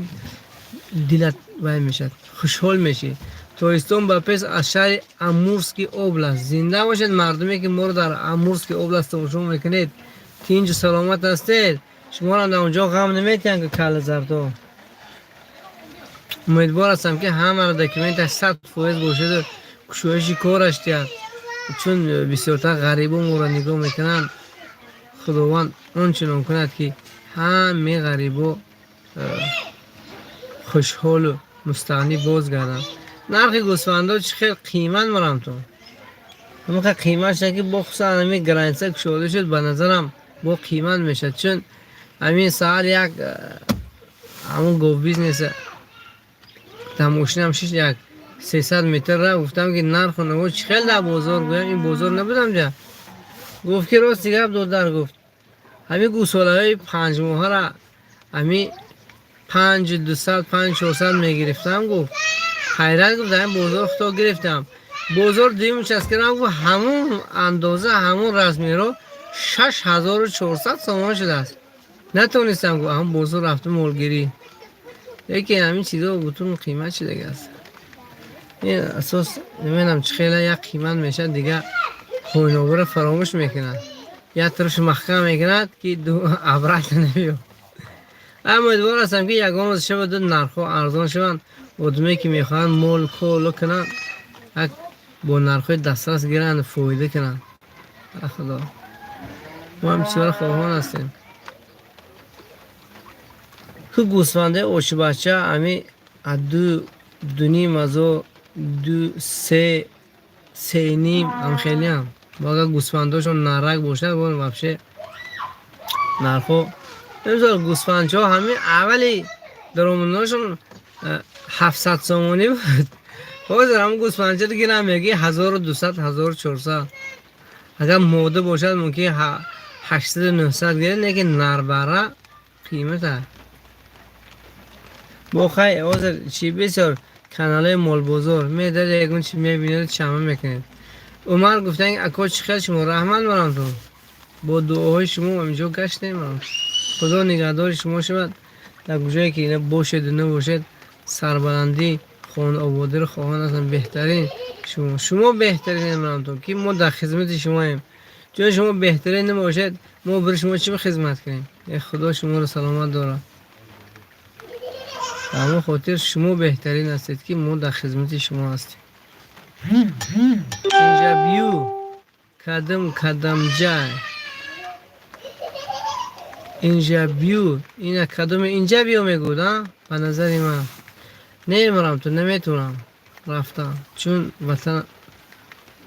дилат вай мешавад, хушҳол мешӣ. Тобистон ба пеш, аз шаҳри Амурский область. Зинда бошед, мардуме, ки моро дар Амурский область тамошо мекунед. Тинҷу саломат ҳастед? Шуморо дар онҷо ғам наметиҳанд, ки каллазардо? Умедвор ҳастам, ки ҳамаро документаш 100% бошаду кушоиши кораш диҳад, чун бисёртар ғарибо моро нигоҳ мекунанд. Худованд он чунон кунад, ки ҳамаи ғарибо хушҳолу мустағнӣ боз гарданд. Нархи гӯсфандо чӣ хел қимат марамтон? Ҳамақа қимат шуда, ки бо хусусан ҳамин граница кушода шуд, ба назарам, бо қимат мешавад. Чун ҳамин саҳар як ҳамун говбизнеса дар мошинам шишт, як 300 метр рафт. Гуфтам, ки нарху наво чӣ хел дар бозор? Гӯям, ин бозор набудам ҷа. Гуфт, ки рости гап, додар, гуфт, ҳамин гӯсолаҳои 5 моҳара ҳамин 5200, 5400 мегирифтам, гуфт. Ҳайрат, гуфт, дар ин бозор худо гирифтам. Бозор дуюм участкарам, гуфт, ҳамун андоза, ҳамун размерро 6400 сомон шудааст. Натонистам, гуфт, ҳамун бозор рафтум молгирӣ. Лекин ҳамин чизо бутун қимат шудагааст. Ин асос намедонам, чӣ хела як қимат мешавад, дига хойнобура фаромӯш мекунад, як тарафш маҳкам мекунад, ки обратно намеёб. Умедвор ҳастам, ки ягон рӯз шаваду нархҳо арзон шаванд. Одаме, ки мехоҳанд мол коло кунанд, як бо нархҳои дастрас гиранд, фоида кунанд. Худо, мо ҳам чизҳоро хоҳон ҳастем. Ку гӯсфандаи ошибача ами аз ду, дуним ҳазор, ду, се, сеним ам хелиам. Агар гӯсфандошон нарак бошад, бо вообще нархҳо. Намизор, гӯсфандчаҳо ҳамин аввали даромадношон 700 сомонӣ буд. Ҳозир ҳамн гӯсфандчаро гирам, мегӯи 1200, 1400. Агар мода бошад, мумкин 800, 900 гирад, лекин нарбара қимат аст. Бо хай, ҳозир чи бисёр каналҳои молбозор медар, ягон чи мебинед, чама мекунед. Умар гуфтан, ако, чӣ хел шумо? Раҳмат барамтон. Бо дуоҳои шумо инҷо гаштем. Худо нигаҳдори шумо шавад. Дар куҷое ки бошеду набошед, сарбаландӣ, хонаободиро хоҳон ҳастам. Беҳтарин шумо, шумо беҳтарин, марамтон, ки мо дар хизмати шумоем. Чун шумо беҳтарин набошед, мо барои шумо чӣ хизмат кунем? Э, Худо шуморо саломат дорад. Ба ҳамон хотир шумо беҳтарин ҳастед, ки мо дар хизмати шумо ҳастем. Инҷа бию, кадам кадамҷай, инҷа бию, ина кадоме инҷа биё мегӯд, а? Ба назари ман немарам, ту наметавонам рафтан, чун ватан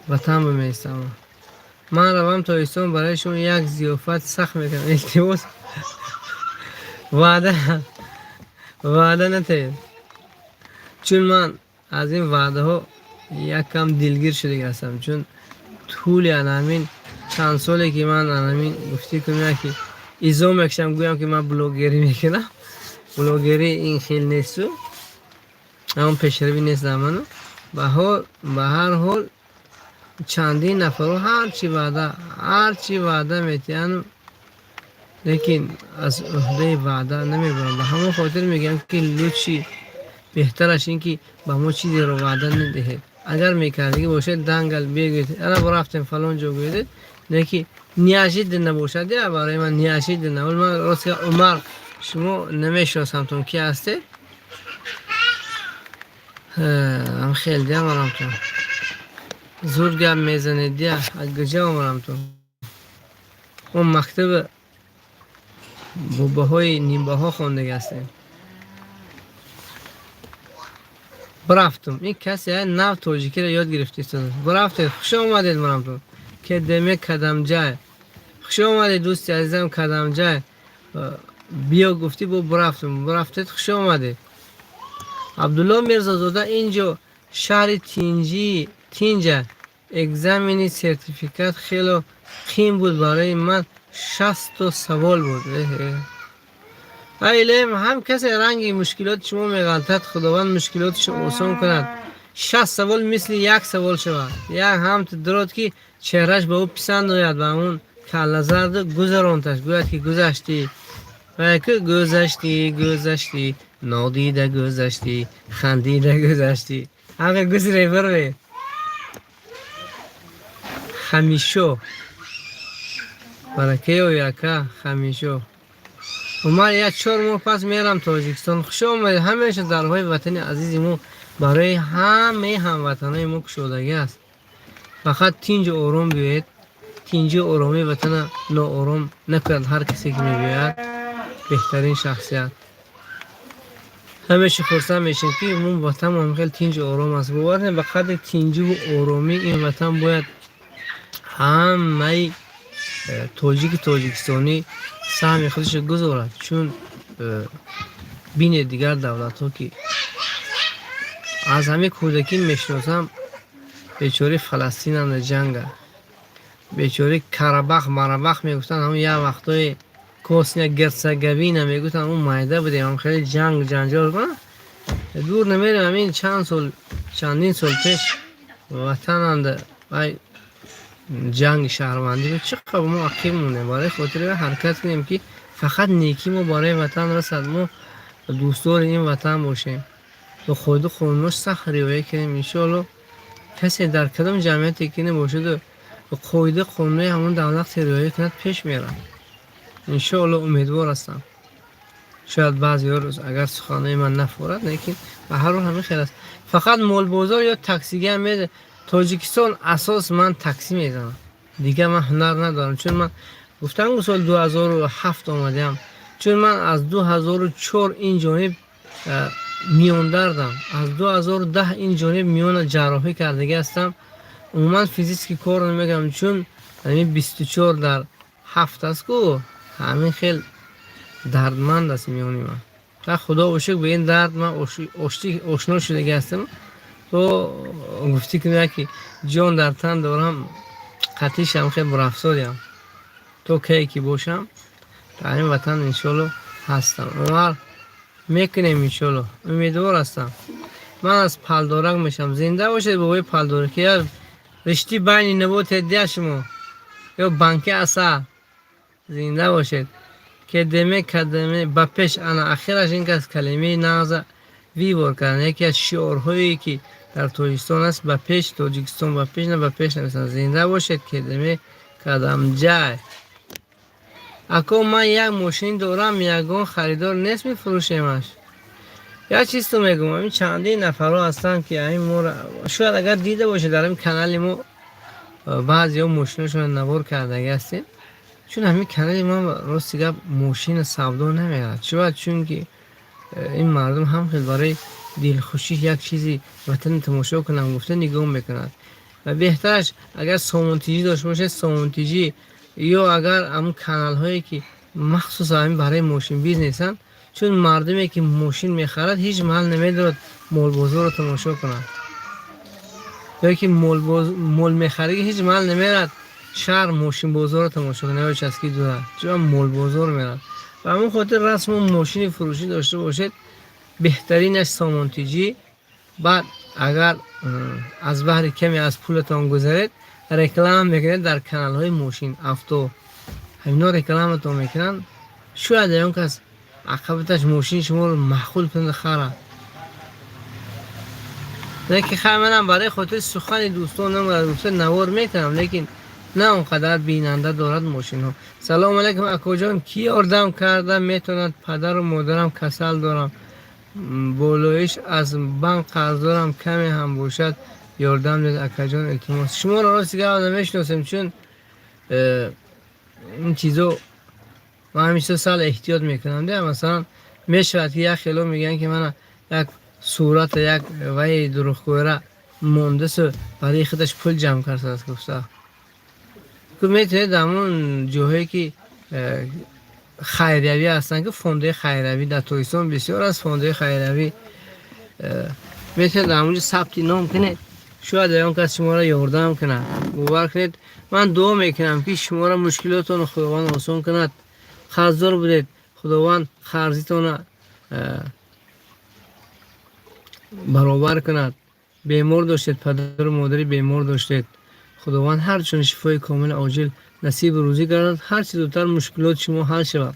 ватан бимеистам. Ман равам Тоҷикистон, барои шумо як зиёфат сахт мекунам. Илтимос, ваъда ваъда натаед, чун ман аз ин ваъдаҳо яккам дилгир шудага ҳастам, чун тӯли анамин чанд соле ки ман анамин гуфтӣ кунам, ки изо мекашам, гӯям ки ман блогерӣ мекунам, блогерӣ ин хел несту, ҳамон пешравӣ нест дар ману. Ба ҳар ҳол, чандин нафарҳо ҳарчи ваъда метиҳанд, лекин аз ӯҳдаи ваъда намебаранд. Ба ҳамон хотир мегӯям, ки лучше, беҳтараш ин ки ба мо чизеро ваъда надиҳед. Агар мекардагӣ бошед, дангал бигӯед, ана рафтем фалон ҷо гӯедед, лекин неожиданно набошад. Я барои ман неожиданно. Ман рост, Умар, шумо намешиносамтон, ки ҳастед. Ам хел дия, марамтон, зуд гап мезанед. Дия, аз куҷа омарамтон? Мо мактаби бо баҳои нимбаҳо хондага ҳастем. Бирафтум, ин касе нав тоҷикиро ёд гирифтистод. Бирафтед, хуш омадед, марамтон. Кедеме кадамҷай, хуш омадед, дӯсти азизам. Кадамҷай биё гуфтӣ, бо бирафтум. Бирафтед, хуш омадед. Абдулло Мирзозода, инҷо шаҳри тинҷи тинҷа. Экзамени сертификат хело қин буд барои ман, 60 савол буд. Айлем, ҳам касе ранги мушкилоти шумо меғалтад, Худованд мушкилоташо осон кунад, 60 савол мисли як савол шавад. Як ҳамт дурод, ки чеҳраш ба ӯ писанд ояд, ба ҳамун каллазарду гузаронташ, гӯяд, ки гузаштӣ ки гузаштӣ, гузаштӣ, нодида гузаштӣ, хандида гузаштӣ, ҳама гузаре бирве. Хамишо баракаё яка хамишо. Умар, як 4 моҳ пас мерам Тоҷикистон. Хуш омадед. Ҳамеша дарҳои ватани азизи мо барои ҳамаи ҳамватанои мо кушодагӣ аст. Фақат тинҷу ором биёед. Тинҷу оромии ватана ноором накунад ҳар касе ки мебиёяд. Беҳтарин шахсият. Ҳамеша хурсанд мешем, ки мо ватанмон хеле тинҷу ором аст. Бовар ба қадри тинҷиву оромӣ ин ватан бояд ҳамаи тоҷики тоҷикистонӣ саҳми худашро гузорад, чун бинед, дигар давлатҳо, ки аз ҳамин кӯдакӣ мешиносам, бечораи Фаластинанда ҷанга, бечораи Карабах Марабах мегуфтанд, ҳамн як вақтҳои Босния Герцеговина мегуфтанд, ҳамн майда будем, ҳам хеле ҷанг ҷанҷол. Дур намерем, ҳамин чанд сол, чандин сол пеш ватананда вай ҷанги шаҳрвандӣ буд, чӣ қадр мо ақиб мондем. Барои хотири ҳаракат кунем, ки фақат некӣ мо барои ватан расад, мо дӯстдори ин ватан бошем, ба қоиду қонунош сахт риоя кунем. Иншоалло, касе дар кадом ҷамъияте ки набошаду қоида қонунои ҳамон давлат риоя кунад, пеш меравад, иншоалло. Умедвор ҳастам. Шояд баъзеҳо рӯз агар суханҳои ман нафорад, лекин ба ҳар ҳол ҳамин хел аст. Фақат молбозор ё таксига ме Тоҷикистон асос ман таксӣ мезанам, дигар ман ҳунар надорам, чун ман гуфтам, соли 2007 омадаам, чун ман аз 2004 ин ҷониб миёндардам, аз 2010 ин ҷониб миёна ҷарроҳӣ кардагӣ ҳастам. Умуман физически кор намекунам, чун ҳамин 24 дар 7 аст ку, ҳамин хел дардманд аст миёни ман. Худо шукр, ба ин дард ман ошно шудагӣ ҳастам. То гуфтӣ кунем, ки ҷон дар тан дорам, қатишам хел бурафзодиам, то кае ки бошам, дар ин ватан иншоалло ҳастам. Умар, мекунем, иншоалло, умедвор ҳастам. Ман аз Палдорак мешавам. Зинда бошед, бобои Палдорак. Я ришти байни наботе дия шумо ё банки асал. Зинда бошед. Кедеме кадеме ба пеш. Ана ахираш ин кас калимаи нағза выбор кардан. Яке аз шиорҳое ки дар Тоҷикистон аст, ба пеш, Тоҷикистон ба пеш, на ба пеш нависанд. Зинда бошед, кедеме кадамҷай. Ако, ман як мошин дорам, ягон харидор нест, мефурӯшемаш. Як чизто мегӯм, ҳамин чандин нафарҳо ҳастанд, ки ҳамин моро шояд агар дида бошед, дар ҳамин канали мо баъзеҳо мошинашонро навор кардаги ҳастем. Чун ҳамин канали мо, рости гап, мошина савдо намерад. Чиба? Чунки ин мардум ҳам хел барои дилхушӣ як чизи ватани тамошо кунам гуфта нигоҳ мекунад. Ва беҳтараш, агар Сомонтиҷӣ дошта бошед, Сомонтиҷӣ, ё агар ҳамун каналҳое ки махсус ҳамин барои мошин бизнесанд. Чун мардуме ки мошин мехарад, ҳеҷ маҳал намедорад молбозорро тамошо кунад, ё ки мол мехариги ҳеҷ маҳал намерад шаҳр мошинбозорро тамошо кунад ё часки дура чун молбозор мерад. Ба ҳамон хотир расму мошини фурӯшӣ дошта бошед, беҳтаринаш Сомонтиҷӣ. Баъд агар аз баҳри каме аз пулатон гузаред, реклама мекунед дар каналҳои мошин авто, ҳамино рекламатон мекунанд. Шояд ягон кас ақабаташ мошини шуморо маъқул кунад, харад. Лекин хай, манам барои хотири сухани дӯстон гуфта навор мекунам, лекин на он қадар бинанда дорад мошинҳо. Салому алайкум, акоҷон, кӣ ёрдам карда метавонад? Падару модарам касал дорам, болоиш аз банк қарздорам, каме ҳам бошад ёрдам диҳед, акаҷон, илтимос. Шуморо, рости гап, намешиносем, чун ин чизо ман ҳамин сал эҳтиёт мекунам. Масалан, мешавад ки як хело мегӯянд, ки мана як сурата, як ваи дурӯғгӯра мондасу барои худаш пул ҷамъ кардааст гуфта. Метавонед ҳамон ҷоҳое ки хайриявӣ ҳастанд, ки фондҳои хайриявӣ дар Тоҷикистон бисёр аст, фондҳои хайриявӣ, метавонед дар ҳамонҷо сабти ном кунед. Шояд ягон кас шуморо ёрдам кунад. Бовар кунед, ман дуо мекунам, ки шуморо мушкилотонро Худованд осон кунад. Қарздор будед, Худованд қарзитонро баробар кунад. Бемор доштед, падару модари бемор доштед, Худованд ҳарчун шифои комили оҷил насибу рӯзӣ гардад, ҳарчи зудтар мушкилоти шумо ҳал шавад.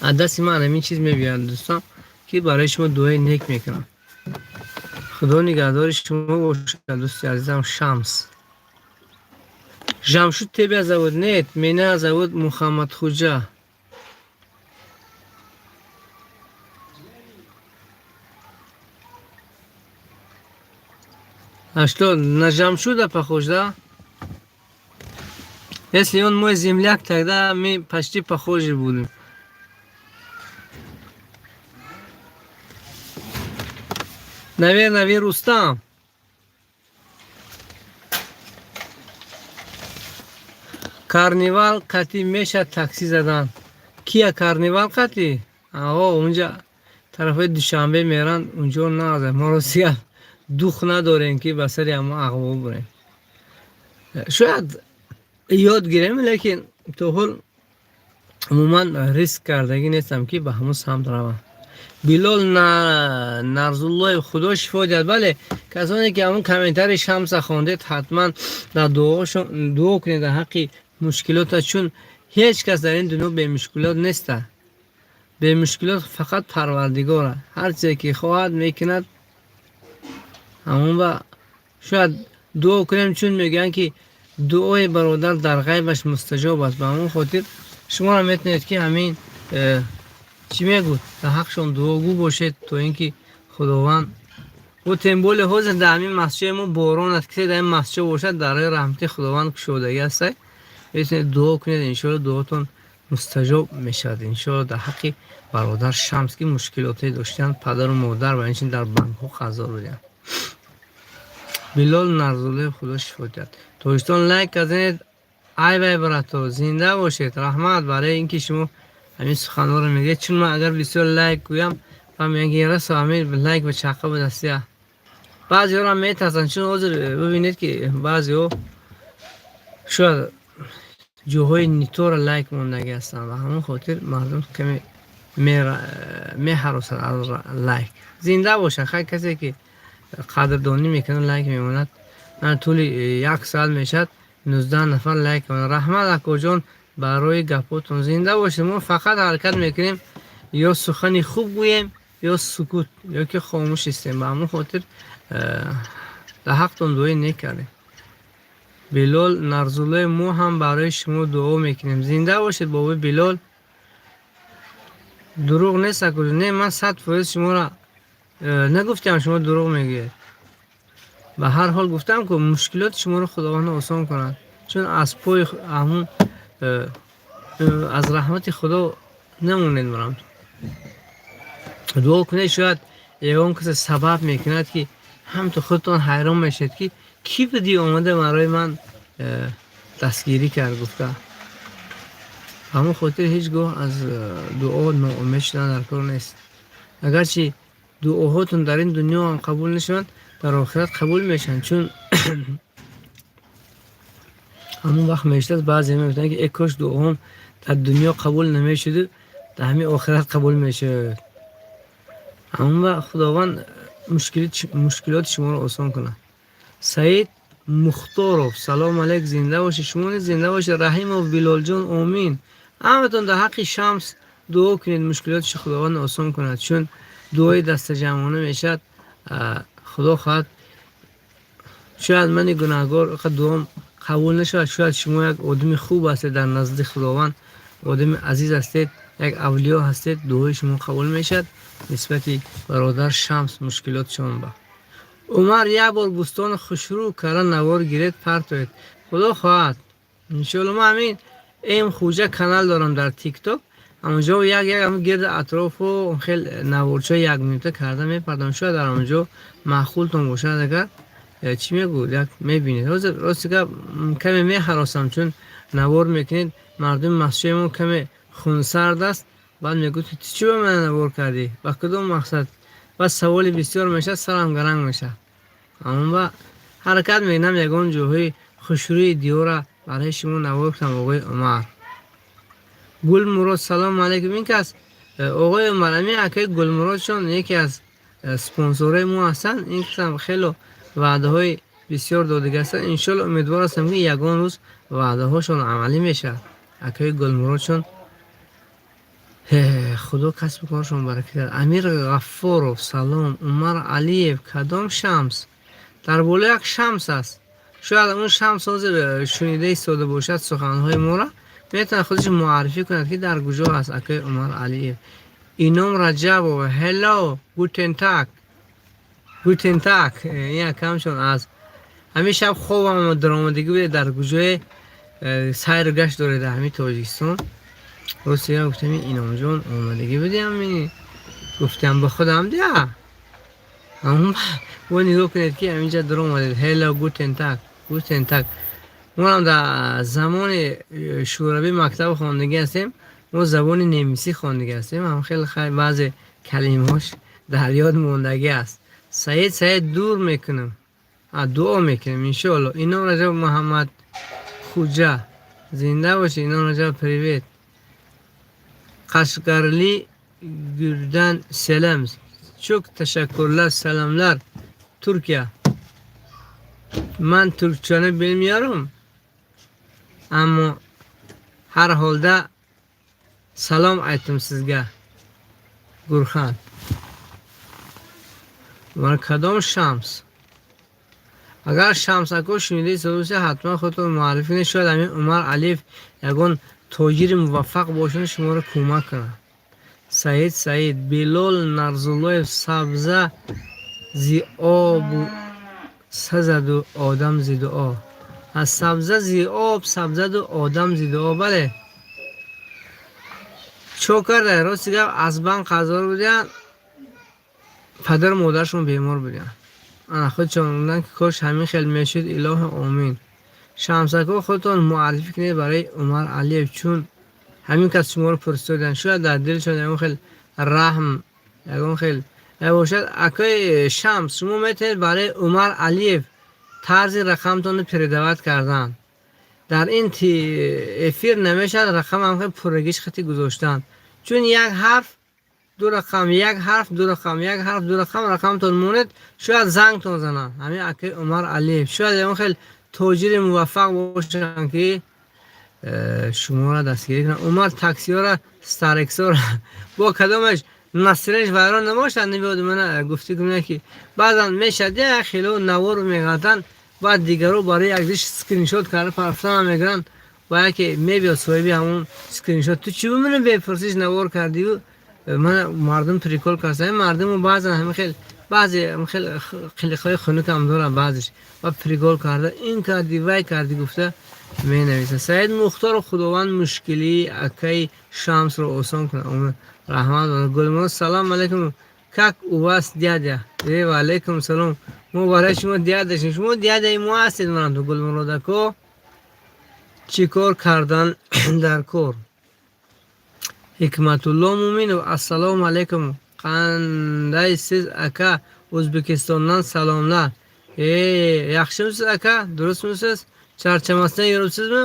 Аз дасти ман ҳамин чиз мебиёяд, дӯстон, ки барои шумо дуои нек мекунам. Худо нигаҳдори шумо бошад, дӯсти азизам Шамс. Жамшуд тебя зовут? Нет, меня зовут Мухаммад Худжа. А что, на Жамшуда похож, да? Если он мой земляк, тогда мы почти похожи будем. Наверное, вы Рустам. Карнивал қати меша такси задан? Кия Карнивал қати? Ао, унҷа тарафҳои Душанбе меранд, унҷо наза. Мо ростига дух надорем, ки ба сари ҳамо ағво бурем. Шояд ёд гирем, лекин то ҳол умуман риск кардагӣ нестам, ки ба ҳамон самт равам. Билол Нарзуллоев, Худо шифо диҳад. Бале, касоне ки ҳамон комментарии Шамса хондед, ҳатман дар дуошон дуо кунед дар ҳаққи мушкилота, чун ҳеҷ кас дар ин дунё бемушкилот неста. Бемушкилот фақат Парвардигора, ҳар чизе ки хоҳад, мекунад. Ҳамон ба шояд дуо кунем, чун мегӯянд, ки дуои бародар дар ғайбаш мустаҷоб аст. Ба ҳамон хотир шуморо метавонед, ки ҳамин чӣ мегӯд, дар ҳақшон дуогӯ бошед, то ин ки Худованд ӯ, тем более ҳозир дар ҳамин масҷиди мо борон аст. Кисе дар ин масҷид бошад, дар роҳи раҳмати Худованд кушодагӣ ҳастай, метавонед дуо кунед. Иншоалло, дуотон мустаҷоб мешавад, иншоалло, дар ҳаққи бародар Шамс, ки мушкилотое доштанд, падару модар ва инчунин дар банкҳо қарздор буданд. Билол Нарзуллоев, Худо шифо диҳад. Тоҷикистон, лайк казанед. Ай вай, брато, зинда бошед. Раҳмат барои ин ки шумо ҳамин суханҳоро мегӯед, чун ман агар бисёр лайк гӯям, ва мегӯянд, ки расо ҳамин лайк ба чақа будастия. Баъзеҳоро метарсанд, чун ҳозир бибинед, ки баъзеҳо шояд ҷоҳои нитора лайк мондагӣ ҳастанд. Ба ҳамон хотир мардум каме меҳаросанд аз лайк. Зинда бошанд. Хай, касе ки қадрдонӣ мекунад, лайк мемонад. Тӯли як соат мешавад, 19 нафар лайк. Раҳмат, акоҷон. Барои гапотон, зинда бошед. Мо фақат ҳаракат мекунем, ё сухани хуб гӯем, ё сукут, ё ки хомӯш истем. Ба ҳамон хотир дар ҳақтон дуои нек кардем. Билол Нарзуллоев, мо ҳам барои шумо дуо мекунем. Зинда бошед, бобои Билол. Дурӯғ нест, акӯ не, ман 100% шуморо нагуфтам, шумо дурӯғ мегӯед. Ба ҳар ҳол, гуфтам, ку мушкилоти шуморо Худованд осон кунад, чун аз пои ҳамун аз раҳмати Худо намонед. Марам дуо кунед, шояд ягон касе сабаб мекунад, ки ҳамту худтон ҳайрон мешавед, ки кӣ будӣ, омада барои ман дастгирӣ кард гуфта. Ҳамон хотир ҳеҷ гоҳ аз дуо ноумед шудан дар кор нест. Агарчи дуоҳотон дар ин дунё ҳам қабул нашаванд, дар охират қабул мешаванд, чун ҳамон вақт мешудааст. Баъзе мегуфтанд, ки э кош дуоҳом дар дунё қабул намешуду дар ҳамин охират қабул мешуд. Ҳамон вақт Худованд мушкилоти шуморо осон кунад. Саид Мухторов, салом алейк, зинда бошед. Шумо низ зинда бошед. Раҳимов Билолҷон, омин. Ҳаматон дар ҳаққи Шамс дуо кунед, мушкилоташо Худованд осон кунад, чун дуои дастаҷамъона мешавад. Худо хоҳад, шояд мани гунаҳгор дуом қабул нашавад, шояд шумо як одами хуб ҳастед, дар назди Худованд одами азиз ҳастед, як авлиё ҳастед, дуои шумо қабул мешавад нисбати бародар Шамс мушкилотшон. Ба Умар як бор бӯстони хушрӯ карда навор гиред, партоед. Худо хоҳад, иншоалло. Ман ҳамин Эм Хуҷа канал дорам дар ТикТок, ҳамонҷо як як гирди атрофу хел наворчаи як минута карда мепардам. Шояд дар ҳамонҷо маъқултон бошад. Агар чӣ мегӯд, як мебинед. Ҳозир, рости гап, каме меҳаросам, чун навор мекунед, мардуми масҷидмо каме хунсард аст. Баъд мегӯд: «Ту чӣ ба ман навор кардӣ, ба кадом мақсад?» Баъд саволи бисёр мешавад, сарам гаранг мешавад. Амон ба ҳаракат мекунам, ягон ҷоҳои хушрӯи диёра барои шумо навор кунам. Оғои Умар Гулмурод, салому алайкум. Ин кас оғои Умар, ами акаи Гулмуродшон яке аз спонсорҳои мо ҳастанд. Ин касам хело ваъдаҳои бисёр додига ҳастанд. Иншоалло, умедвор ҳастам, ки ягон рӯз ваъдаҳошон амалӣ мешавад. Акаи Гулмуродшон, Худо касбу коршон баракат диҳад. Амир Ғаффоров, салом. Умар Алиев, кадом Шамс? Дар боло як Шамс аст. Шояд он Шамс ҳозир шунида истода бошад суханҳои моро, метавонад худаш муаррифӣ кунад, ки дар куҷо аст. Акаи Умар Алиев. Ином Раҷабов, hello, guten Tag, guten Tag. Ин акамшон аз ҳамин шаб хобам даромадагӣ буде. Дар куҷое сайру гашт доред дар ҳамин Тоҷикистон? Рости гуфтам, Иномҷон омадагӣ буди, ҳамин гуфтам ба худам дия. Бо нигоҳ кунед, ки ҳаминҷа даромадед. Hello, guten Tag, guten Tag. Моам дар замони шӯравӣ мактаб хондагӣ ҳастем, мо забони немисӣ хондагӣ ҳастем, ҳам хеле хайр, баъзе калимаҳош дар ёд мондагӣ аст. Саид Саид, дур мекунам, дуо мекунем, иншоалло. Ином Раҷаб Муҳаммад Хуҷа, зинда бошед. Ином Раҷаб, привет. Қашқарли Гүрдан, selam. Çok teşekkürler, selamlar. Türkiye. Man Türkçeni bilmiyorum. Ammo har holda salom aytdim sizga. Gurxan. Ман кадом Шамс? Агар Шамс ако шунида истода бошед, ҳатман худтон муаррифӣ кунед. Шояд ҳамин Умар Алиев ягон тоҷири муваффақ бошад, шуморо кӯмак кунад. Саид Саид, Билол Нарзуллоев, сабза зи обу сазаду одам зи дуо. Аз сабза зи об сабзаду одам зи дуо, бале. Чо карда? Рости гап, аз банк қарздор будиянд, падару модарашон бемор будиянд. Ана худшон гуфтанд, ки кош ҳамин хел мешуд, илоҳи омин. Шамсако, худтон муаррифӣ кунед барои Умар Алиев, чун ҳамин кас шуморо пурсидоданд. Шояд дар дилшон ягон хел раҳм, ягон хел бошад. Акои Шамс, шумо метавонед барои Умар Алиев тарзи рақамтонро передавать кардан. Дар ин эфир намешавад рақам ҳам пуррагиш хати гузоштан, чун як ҳарф, ду рақам, як ҳарф, ду рақам, як ҳарф, ду рақам. Рақамтон монед, шояд зангтон зананд. Ҳамин акаи Умар Алиев шояд ягон хел тоҷири муваффақ бошанд, ки Шуморо дастгирӣ кунанд. Умар таксиёра, старексора бо кадомаш настроение ш вайрон набошад, набиёд мана гуфтӣ кунад, ки баъзан мешад як хело навор меғалтанд, баъд дигаро барои якдиш скриншот карда парафтан мегиранд ва яке мебиёд соҳиби ҳамон скриншот: «Ту чӣ бимина бепурсиш навор кардию мана мардум прикол карда?» Мардуму баъзан ҳамин хел, баъзе ҳамин хел қилиқҳои хунукам дорад баъзеш ва прикол карда, ин кардӣ, вай кардӣ гуфта менависад. Саид Мухторов: «Худованд мушкилии акаи Шамсро осон кунад, раҳмат». Гулмурод: «Салом алейкум, как у вас, дядя?» Э, ва алейкум салом. Мо барои шумо дядя шем, шумо дядя и мо ҳастед. Манам Гулмурод ако, чӣ кор кардан дар кор? Ҳикматулло Муминов: «Ассалому алайкум, qandaysiz, aka? O'zbekistondan salomlar». E, yaxshimisiz, aka, durustmisiz, charchamasdan yuribsizmi?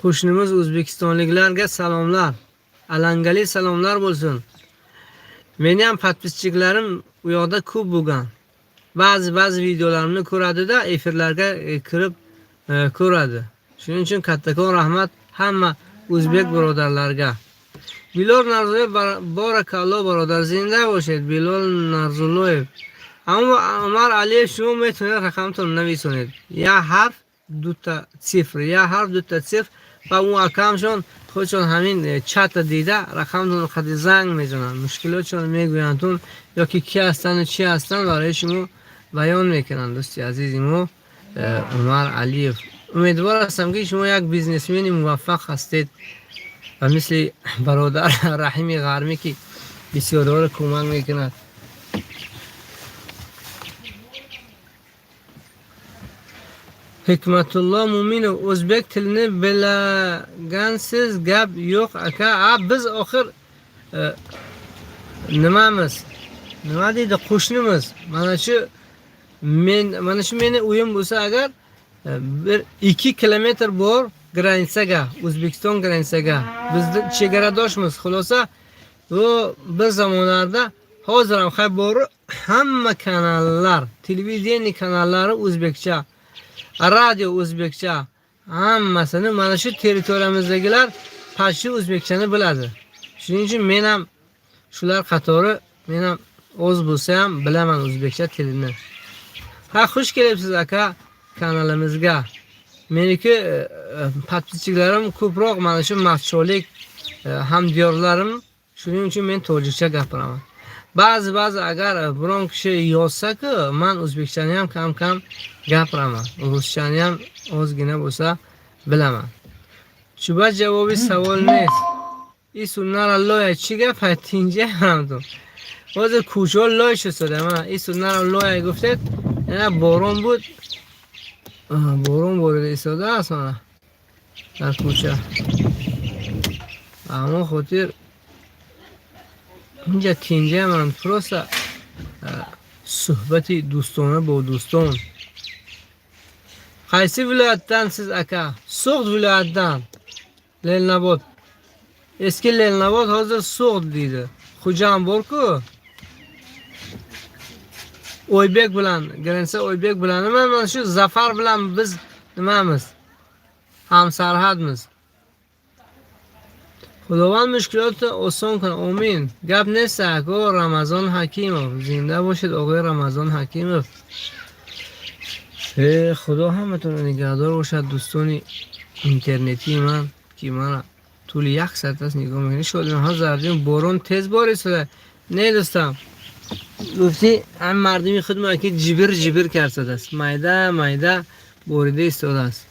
Qo'shnimiz o'zbekistonliklarga salomlar, alangali salomlar bo'lsin. Meni ham подписчик larim u yoqda ko'p bo'lgan, ba'zi ba'zi videolarimni ko'radida, efirlarga kirib ko'radi. Shuning uchun kattakon rahmat hamma o'zbek birodarlarga. Bilol Narzuloyev: «Borakallo, бародар, зинда бошед». Билол Нарзуллоев. Аммо Умар Алиев, шумо метавонед рақамтон нависонед: як ҳарф, дута цифр, як ҳарф, дута цифр, ва ӯ акамшон худшон ҳамин чата дида, рақамтон қади занг мезананд, мушкилотшон мегӯяндтун ё ки ки ҳастанду чӣ ҳастанд, барои шумо баён мекунанд. Дӯсти азизи мо Умар Алиев, умедвор ҳастам, ки шумо як бизнесмени муваффақ ҳастед ва мисли бародар Раҳими Ғармӣ, ки бисёриҳоро кӯмак мекунад. Ҳикматулло Муминов: «O'zbek tilini bilgansiz, gap yo'q, aka». A, biz oxir nimamiz, nima deydi, qo'shnimiz. Mana shu men, mana shu meni uyim bo'lsa agar, 1-2 kilometr bor граница ga, O'zbekiston граница ga, bizni chegaradoshmiz. Xulosa, bu bir zamonlarda, hozir ham hay bor, hamma kanallar, televideniye kanallari o'zbekcha, radio o'zbekcha, hammasini mana shu territoriyamizdagilar почти o'zbekchani biladi. Shuning uchun men ham shular qatori, men ham oz bo'lsa ham bilaman o'zbekcha tilini. Ha, xush kelibsiz, aka, kanalimizga. Meniki подписчик larim ko'proq mana shu machcholik hamdiyorlarim. Shuning uchun men tojikcha gapiraman. Ba'zi ba'zi agar biron kishi yozsa-ku, man o'zbekchani ham kam kam gapiraman, ruschani ham ozgina bo'lsa bilaman. Чуба ҷавоби савол нест. И суннара лоя чӣ гап тинҷа ҳамту? Ҳозир кӯчаҳо лой шуд. Мана и суннара лоя гуфтед, ина борон буд, борон борида истодааст мана дар кӯча. Ҳамон хотир инҷа тинҷа, ман просто суҳбати дӯстона бо дӯстон. Qaysi viloyatdansiz, aka? So'g'd viloyatidan, Leninobod, eski Leninobod, hozir So'g'd deydi. Xo'jand borku, Oybek bilan граница, Oybek bilan nima, mana shu Zafar bilan biz nimamiz, hamsarhadmiz. Худованд мушкилотро осон кунад, омин. Гап нест, ако. Рамазон Ҳакимов: «Зинда бошед, оғои Рамазон Ҳакимов». Э, Худо ҳаматонро нигаҳдор бошад, дӯстони интернетии ман, ки мана тӯли як соат аст нигоҳ мекунед. Шодиҳо зардим, борон тез борисода. Не, дӯстам, гуфтӣ ҳам мардуми худ мо ки ҷибир ҷибир кардааст, майда майда борида истодааст.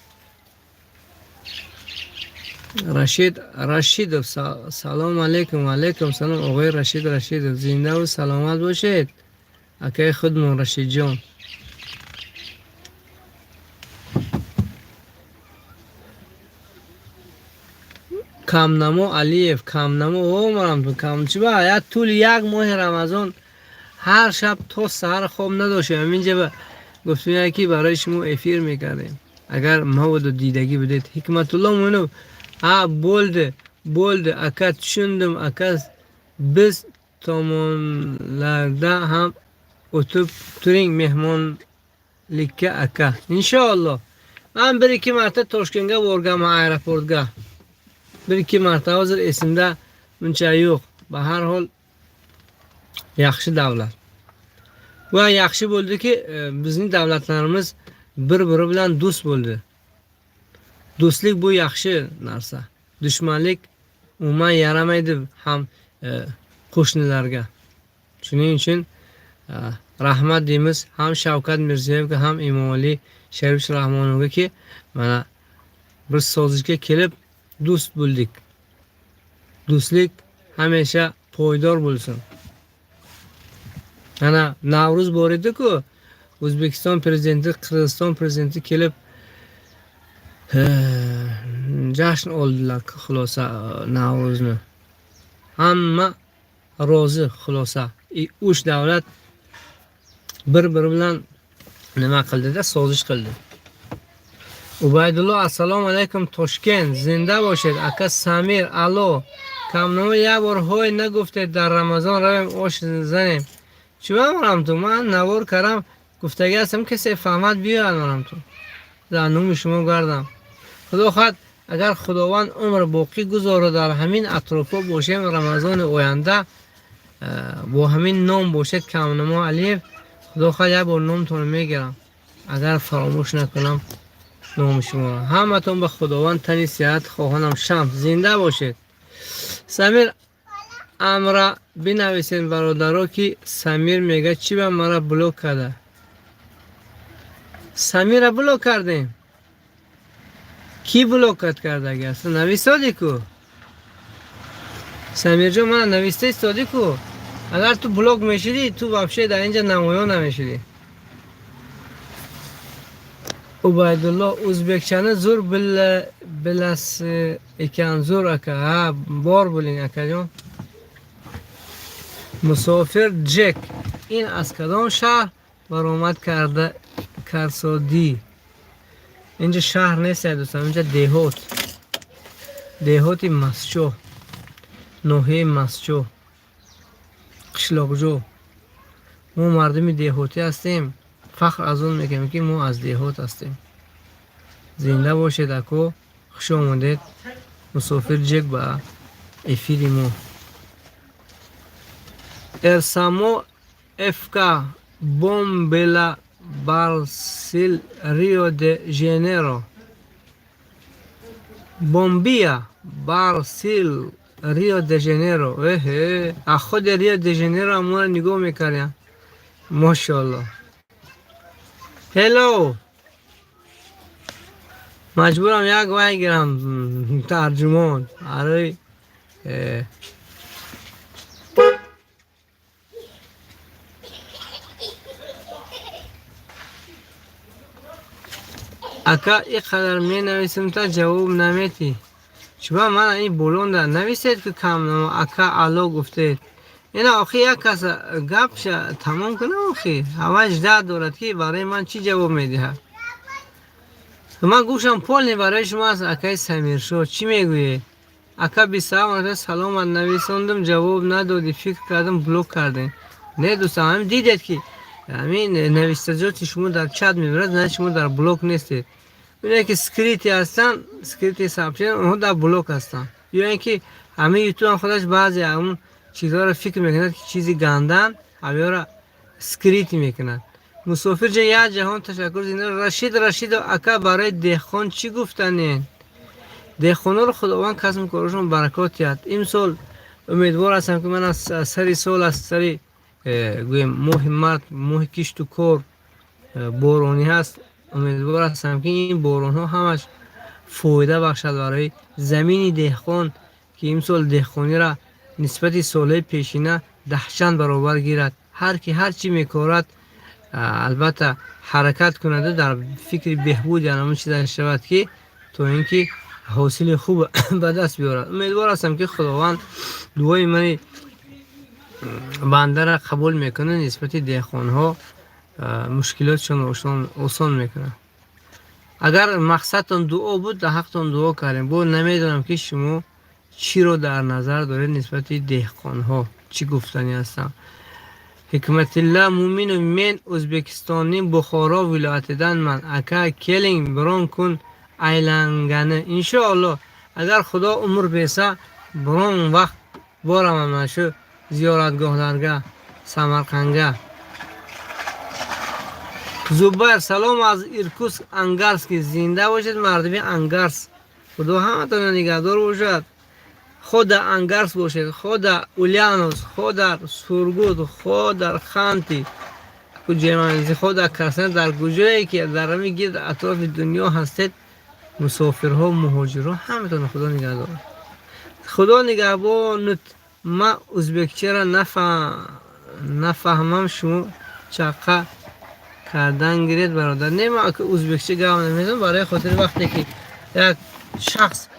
Рашид Рашидов: «Салом алейкум». Алейкум салом, оғои Рашид Рашидов, зиндаву саломат бошед, акаи худмон Рашидҷон. Камнамо Алиев: «Камнамо омарам кам чиба?» Як тӯли як моҳи Рамазон ҳар шаб то саҳар хоб надоштем, ҳаминҷа гуфтем, ки барои шумо эфир мекардем, агар маводу дидагӣ будед. Ҳикматулло Муинов: «А, bo'ldi, bo'ldi, aka, tushundim, aka. Biz tomonlarda ham o'tib turing mehmonlikka, aka, inshaalloh». Ман bir ikki marta Toshkentga borganman, aeroportga. Bir ikki marta, hozir esimda uncha yo'q. Ba har hol yaxshi davlat. Va yaxshi bo'ldiki, bizning davlatlarimiz bir-biri bilan do'st bo'ldi. Do'stlik bu yaxshi narsa. Dushmanlik umuman yaramaydi ham qo'shnilarga. Shuning uchun rahmat deymiz ham Shavkat Mirziyoyevga, ham Emomali Sharif Rahmonovgaki, mana bir sozishga kelib do'st bo'ldik. Do'stlik hamisha poydor bo'lsin. Mana Navruz bor edi-ku, O'zbekiston prezidenti, Qirg'iziston prezidenti kelib jashn oldilar, xulosa Navruzni. Hamma rozi, xulosa. Uch davlat bir-biri bilan nima qildi-da, sozish qildi. Ubaydullo, assalomu alaykum, Toshkent, zinda boshед. Aka Samir, alo. Камнома як бор ҳой нагуфтед, дар Рамазон равем ош занем. Чӣ марам ту? Ман навор кардам, гуфтагӣ ҳастам, касе фаҳмад биёяд марам ту. Дар номи шумо гардам. Худо хоҳад, агар Худованд умр боқӣ гузорад, дар ҳамин атрофҳо бошем, Рамазони оянда бо ҳамин ном бошед, Камнамо Алиев, Худо хоҳад як бор номтонро мегирам. Агар фаромӯш накунам номи шуморо. Ҳаматон ба Худованд тани сиҳат хоҳонам. Шамс, зинда бошед. Самир амра бинависед, бародаро, ки Самир мега чӣ ба мара блок карда. Самира блок кардем. Кӣ блокат кардаги аст? Нависоди ку? Самирҷон, мана нависта истоди ку? Агар ту блок мешидӣ, ту вообще дар инҷа намоён намешидӣ. Ubaydullo, o'zbekchani zo'r bilasi ekan, zo'r aka. Ha, bor bo'ling, akajon. Musofir Ҷек, ин аз кадом шаҳр баромад карда карсодӣ? Инҷа шаҳр нест, дӯстон, инҷа деҳот. Деҳоти Масчоҳ, ноҳияи Масчоҳ, қишлоқҷо. Мо мардуми деҳотӣ ҳастем, фахр аз он мекунем, ки мо аз деҳот ҳастем. Зинда бошед, ако, хуш омадед, Мусофир Ҷек, ба эфири мо. Эрсамо ФК Бомбела Барсил Рио де Жанейро. Бомбия Барсил Рио де Жанейро. Эҳе, аз худи Рио де Жанейро моро нигоҳ мекардем. Мошоалло. Hello. Маҷбурам як вай гирам, тарҷумон. Барои ака, ин қадар менависам, та ҷавоб наметӣ. Чуба мана ин болонда нависед, ки кам ака ало гуфтед. Ина охи як кас гапша тамом кунам, охи ҳаваш дард дорад, ки барои ман чӣ ҷавоб медиҳад. Ман гӯшам полный барои шумо аст, акаи Самиршоҳ, чӣ мегӯед? Ака, бисалом, саломат нависондам, ҷавоб надодӣ, фикр кардам, блок кардем. Не, дӯстам, ҳамин дидед, ки ҳамин навиштаҷоти шумо дар чат мебарад, значит, шумо дар блок нестед. Бинед, ки скрытый ҳастанд, скрытый сообщения, онҳо дар блок ҳастанд. Ё ин ки ҳамин Ютуб ҳам худаш баъзе ҳамун чизҳоро фикр мекунад, ки чизи гандан, ҳамёро скрытый мекунад. Мусофирҷа, як ҷаҳон ташаккур, зинда. Рашид Рашидов, ака, барои деҳқон чӣ гуфтанед? Деҳқононро Худованд касбу корашон баракот диҳад. Имсол умедвор ҳастам, ки ман аз сари сол, аз сари гӯем, моҳи март, моҳи кишту кор, боронӣ ҳаст. Умедвор ҳастам, ки ин боронҳо ҳамаш фоида бахшад барои замини деҳқон, ки имсол деҳқониро нисбати солҳои пешина даҳчанд баробар гирад. Ҳар ки ҳар чӣ мекорад, албатта, ҳаракат кунаду дар фикри беҳбуди ҳамон чиза шавад, ки то ин ки ҳосили хуб ба даст биёрад. Умедвор ҳастам, ки Худованд дуои мани бандаро қабул мекунад, нисбати деҳқонҳо мушкилотшонро осон мекунад. Агар мақсадтон дуо буд, дар ҳақтон дуо кардем. Бо намедонам, ки шумо чиро дар назар доред, нисбати деҳқонҳо чӣ гуфтанӣ ҳастам. Hikmatilla Mo'minov: men O'zbekistonning Buxoro viloyatidanman, aka, keling biron kun aylangani. Inshaalloh, agar Xudo umr bersa, biron vaqt boraman mana shu ziyoratgohlarga, Samarqandga. Zubayr: салом аз Иркутск, Ангарский. Зинда бошед, мардуми Ангарск, Худо ҳаматонро нигаҳдор бошад. Хо дар Ангарск бошед, хо дар Ульяновск, хо дар Сургут, хо дар Ханти хо дар Краснодар, дар куҷое ки дар ҳамин гирд атрофи дунё ҳастед, мусофирҳо, муҳоҷирҳо, ҳаматонро Худо нигаҳдорад. Худо нигаҳбонут. Ман узбекчаро нафаҳмам, шумо чақа кардан гиред, бародар. Не, ман узбекча гап намезанам, барои хотири вақте ки як шахс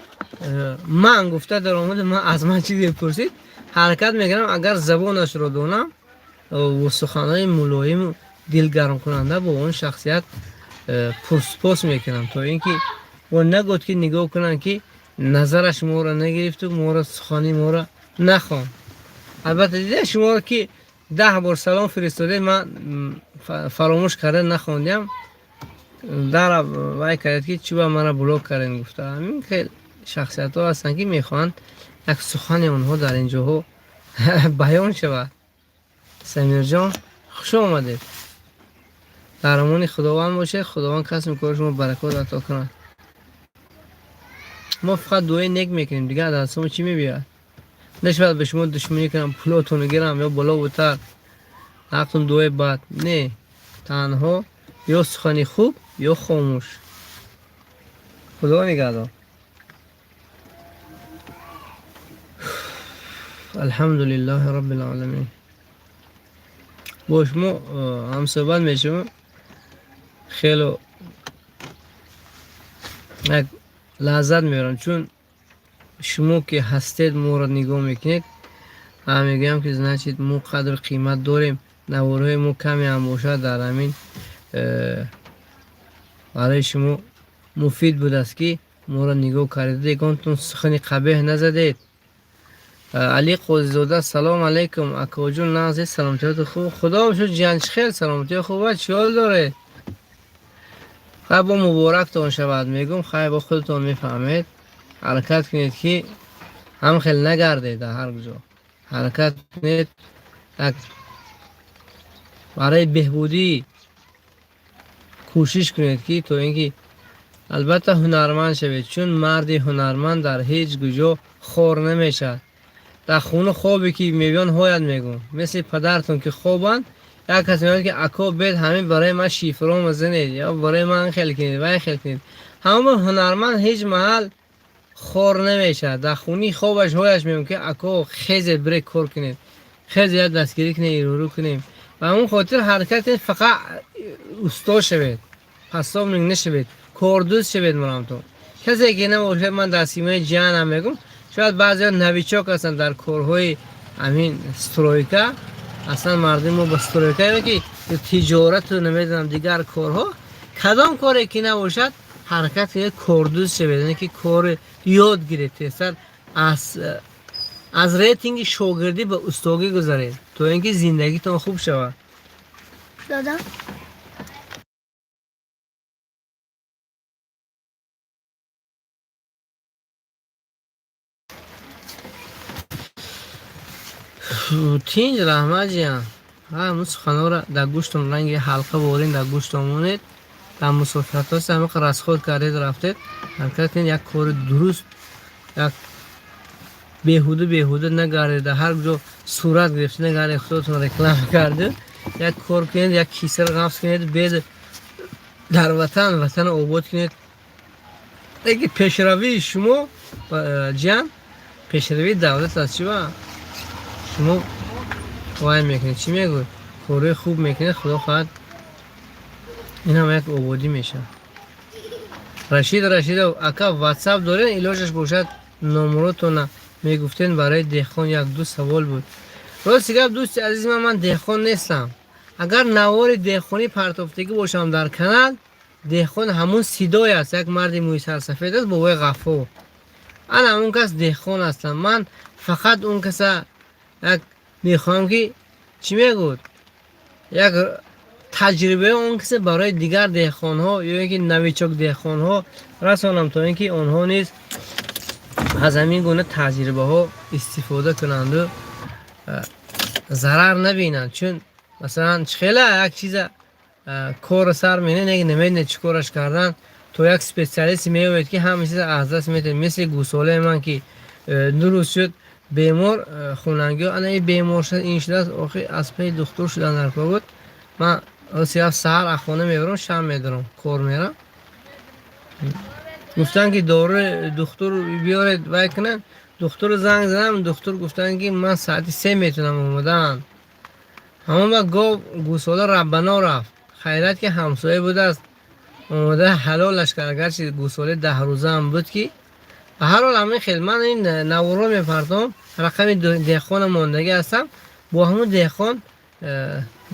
ман гуфта даромади ман аз ман чизе пурсид, ҳаракат мекунам, агар забонашро донам, суханҳои мулоиму дилгармкунанда бо он шахсият пурспос мекунам, то ин ки о нагӯд ки нигоҳ кунанд ки назараш моро нагирифту моро сухани моро нахонд. Албатта, дида шуморо ки 10 бор салом фиристодед, ман фаромӯш карда нахондям, дар вай кардед ки чӣ ба мара блок кардем гуфта. Ҳамин хел шахсиятҳо ҳастанд, ки мехоҳанд як сухани онҳо дар ин ҷоҳо баён шавад. Самирҷон, хуш омадед, дар амони Худованд бошед. Худованд касби кори шумо баракот ато кунад. Мо фақат дуои нек мекунем, дигар аз дастмо чӣ мебиёяд? Нашавад ба шумо душманӣ кунам, пулотонро гирам ё боловутар ҳақтон, дуои бад не, танҳо ё сухани хуб, ё хомӯш. Худо нигаҳдор. Алҳамдулиллаҳи роббил оламин. Бо шумо ҳамсӯҳбат мешавам, хело як лаззат меорам, чун шумо ки ҳастед, моро нигоҳ мекунед, мегӯям ки значит мо қадру қимат дорем. Наворҳои мо каме ҳам бошад, дар ҳамин барои шумо муфид будааст, ки моро нигоҳ кардед, ягонтон сухани қабеҳ назадед. Али Қозизода: салом алайкум, акоҷон, нағзи, саломатиёти хуб? Худо шуд, ҷиянчи, хел саломатиё хуб аст, чӣ ҳол доред? Хай, бо муборактон шавад мегӯм. Хай, бо худатон мефаҳмед. Ҳаракат кунед, ки ҳам хел нагардед, дар ҳар ҷо ҳаракат кунед, як барои беҳбудӣ кӯшиш кунед, ки то ин ки албатта ҳунарманд шавед, чун марди ҳунарманд дар ҳеҷ куҷо хор намешавад. Дар хона хобе ки мебиён ҳояд мегӯм, мисли падартон ки хобанд, як кас меояд ки ако, бед ҳамин барои ман шифрома занед ё барои ман хел кунед, вай хел кунед. Ҳамон ҳунарманд ҳеҷ маҳал хор намешавад. Дар хуни хобаш ҳояш мегӯм ки ако, хезе бирек кор кунед, хезе як дастгирӣ кунед, ирӯрӯ кунем. Ба ҳамон хотир ҳаракат кунед, фақат усто шавед, пособник нашавед, кордӯст шавед. Марамтон касе ки набошад, ман дар симои ҷиҳанам мегӯм, шояд баъзеҳо новичок ҳастанд дар корҳои ҳамин стройка. Аслан мардуми мо ба стройка ки тиҷорату намедонам дигар корҳо, кадом коре ки набошад, ҳаракат кунед, кордӯст шавед, яъне ки кори ёд гиред, тезтар аз рейтинги шогирдӣ ба устогӣ гузаред, то ин ки зиндагитон хуб шавад. Додам. Тинҷ, раҳмат, ҷиян. Ҳамун суханҳоро дар гӯштон ранги ҳалқа ворин дар гӯштон монед. Дар мусофиратҳо ҳамақа расход кардед, рафтед, ҳаракат кунед як кори дуруст, як беҳуда беҳуда нагардед, дар ҳар ҷо сурат гирифта нагардед, худотон реклама карду. Як кор кунед, як кисаро ғафз кунед, бед дар ватан, ватанро обод кунед. Яки пешравии шумо, ҷиян, пешравии давлат аст. Чӣ ба шумо вай мекунед, чӣ мегӯед, кораи хуб мекунед, Худо хоҳад, ин ҳам як ободӣ мешавад. Рашид Рашидов: ака, ватсап доред? Илоҷаш бошад, номротона мегуфтен, барои деҳқон як ду савол буд. Рости гап, дӯсти азизи ман, ман деҳқон нестам. Агар навори деҳқонӣ партофтагӣ бошам дар канал, деҳқон ҳамун сидой аст, як марди мӯи сарсафед аст, бобои Ғаффор, ана ҳамун кас деҳқон ҳастам. Ман фақат он каса як мехоҳам, ки чӣ мегӯд. Як таҷрибаи он кисе барои дигар деҳқонҳо ё ин ки новичок деҳқонҳо расонам, то ин ки онҳо низ аз ҳамин гуна таҷрибаҳо истифода кунанду зарар набинанд. Чун масалан чӣ хела як чиза корро сар менед, намедонед чӣ кораш кардан, то як специалист меояд, ки ҳама чиза аз даст метавад. Мисли гӯсолаи ман, ки 2 рӯз шуд бемор, хунангиҳо, ана ин бемор шуд, ин шудааст, охир аз паи духтур шудан дар кор буд. Ман саҳар аз хона мебарам, шаб медорам, кор мерам. Гуфтанд, ки дору духтур биёред, вай кунанд. Духтурро занг задам, духтур гуфтанд, ки ман соати 3 метавонам омадан. Ҳамон вақт гов, гӯсола раббано рафт. Хайрат, ки ҳамсоя будааст, омода ҳалолаш кард, агарчи гӯсолаи 10 рӯзаам буд, ки ба ҳар ҳол ҳамин хел. Ман ин наворро мепартом, рақами деҳқона мондагӣ ҳастам, бо ҳамун деҳқон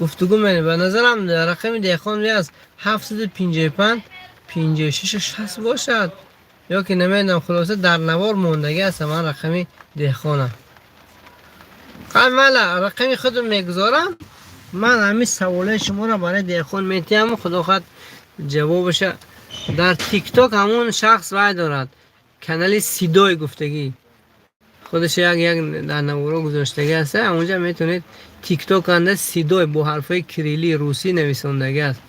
гуфтугӯ менем. Ба назарам, рақами деҳқон аст 755 56 60 бошад ё ки намедонам. Хулоса, дар навор мондагӣ ҳастам ман рақами деҳқона. Мала рақами худро мегузорам. Ман ҳамин саволаи шуморо барои деҳқон метиҳам, худо хоҳад, ҷавобаша. Дар Тикток ҳамон шахс вай дорад, канали Сидой гуфтагӣ, худаш як дар наворо гузоштагӣ аст. Онҷа метавонед, Тикток анда Сидой бо ҳарфҳои кириллӣ русӣ нависондагӣ аст,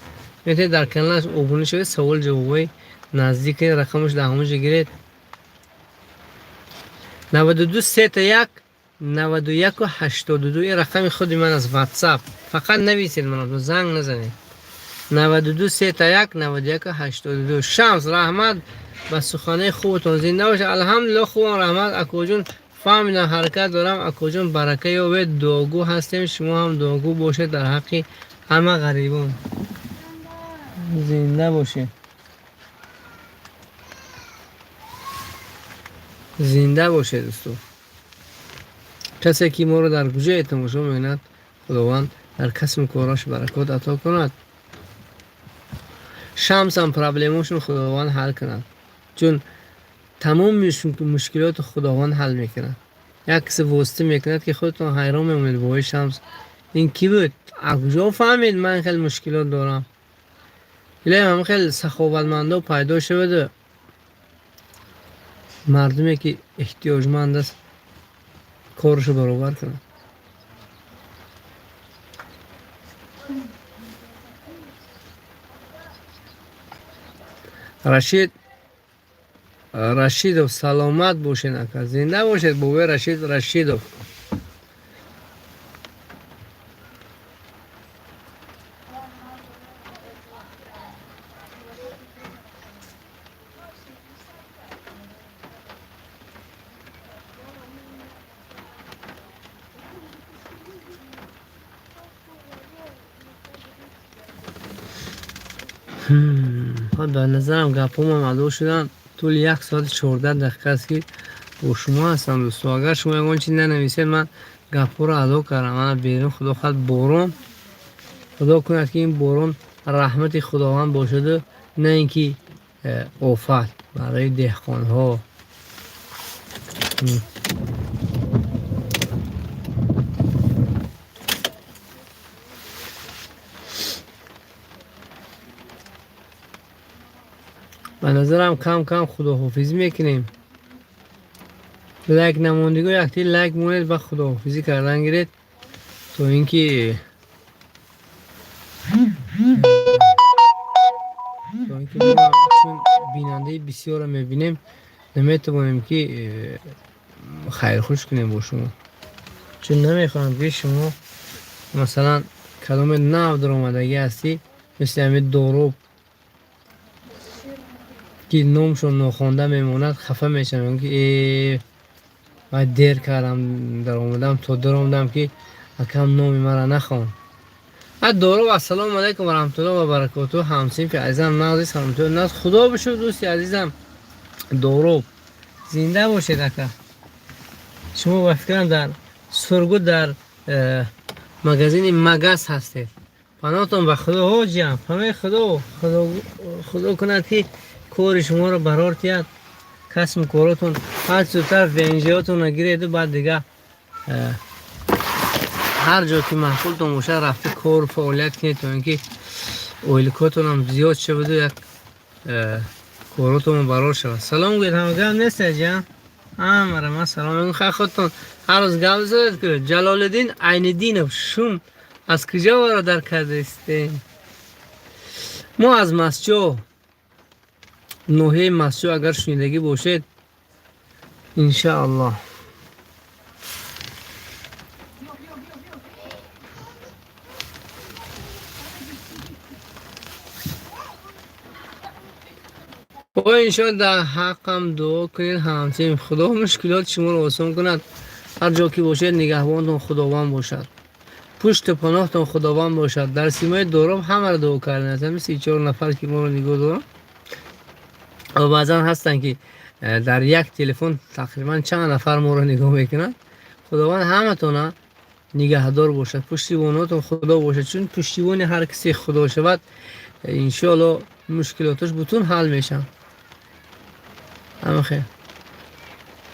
метавонед дар каналаш обуна шавед, савол ҷавобҳои наздик, рақамаш дар ҳамонҷа гиред: 92 3 1 91 82. Ин рақами худи ман аст, Ватсап. Фақат нависед ман, занг назанед. 92 3 1 91 82. Шамс, раҳмат ба суханаи хубатон, зинда бошед. Алҳамдулилло, хубам, раҳмат, акоҷон. Фаҳмидам, ҳаракат дорам, акоҷон, барака ёбед, дуогӯ ҳастем, шумо ҳам дуогӯ бошед дар ҳаққи ҳама ғарибон. Зинда бошед, зинда бошед, дӯсто. Касе ки моро дар куҷое тамошо мекунад, Худованд дар касбу кораш баракот ато кунад. Шамсам проблемашон Худованд ҳал кунад, чун тамоми мушкилотро Худованд ҳал мекунад. Як кисе восита мекунад, ки худатон ҳайрон мемонед: вой, Шамс, ин кӣ буд, аз куҷо фаҳмид ман хеле мушкилот дорам? Илоҳи, ҳам хеле саховатмандо пайдо шаваду мардуме ки эҳтиёҷманд аст, корашо баробар кунад. Рашид Рашидов, саломат бошед, ака, зинда бошед, бобои Рашид Рашидов. Ба назарам, гапҳоам адо шуданд. Тӯли 1 соати 14 дақиқа аст, ки бо шумо ҳастам, дӯсто. Агар шумо ягон чиз нанависед, ман гапҳоро адо кардам. Мана берун, худо хоҳад, борон. Худо кунад, ки ин борон раҳмати Худованд бошаду на ин ки офат барои деҳқонҳо. Ба назарам, кам кам худоҳофизӣ мекунем. Лайк намондиго, якти лайк монед ва худоҳофизӣ кардан гиред, то ин ки мо чун бинандаи бисёрро мебинем, наметавонем ки хайрхуш кунем бо шумо, чун намехоҳам, ки шумо масалан каломе нав даромадагӣ ҳастӣ, мисли ҳамин Дороб, ки номшон нохонда мемонад, хафа мешавам, ки э вай, дер кардам даромадам, то даромадам, ки акам номи мара нахон. Дороб, ассалому алайкум ва раҳматуллоҳ ва баракотуҳ, ҳамсинфи азизам, нағзи, саломатӣ, нағз, худо бишуд. Дӯсти азизам Дороб, зинда бошед, ака. Шумо, ба фикрам, дар Сургут, дар магазини Магаз ҳастед. Паноҳтон ба Худо, ҳоҷиам, паноҳи Худо. Худо кунад, ки кори шуморо барор тиҳад, касбу коротон ҳар зудтар ВНЖ-отонро гиреду баъд дига. Ҳар ҷо ки маъқултон бошад, рафта кору фаъолият кунед, то ин ки ойликотонам зиёд шаваду як коротон барор шавад. Салом гӯед, ҳама гап нест аҷа? Ҳамара ман салом мегӯям. Хай, худтон ҳар рӯз гап задед ку. Ҷалолиддин Айниддинов, шум аз куҷо бародар кардаистем? Мо аз Масҷо, ноҳияи Масҷо, агар шунидагӣ бошед, иншааллоҳ. О, иншоалло, дар ҳаққам дуо кунед. Ҳамчунин Худо мушкилоти шуморо осон кунад. Ҳар ҷо ки бошед, нигаҳбонтон Худованд бошад, пушту паноҳтон Худованд бошад. Дар симои Дороб ҳамаро дуо кардем, ҳамин 34 нафар ки моро нигоҳ доранд, ва баъзан ҳастанд ки дар як телефон тақрибан чанд нафар моро нигоҳ мекунанд. Худованд ҳаматона нигаҳдор бошад, пуштибонотон Худо бошад, чун пуштибони ҳар касе Худо шавад, иншоалло, мушкилоташ бутун ҳал мешаванд. Ҳама хел.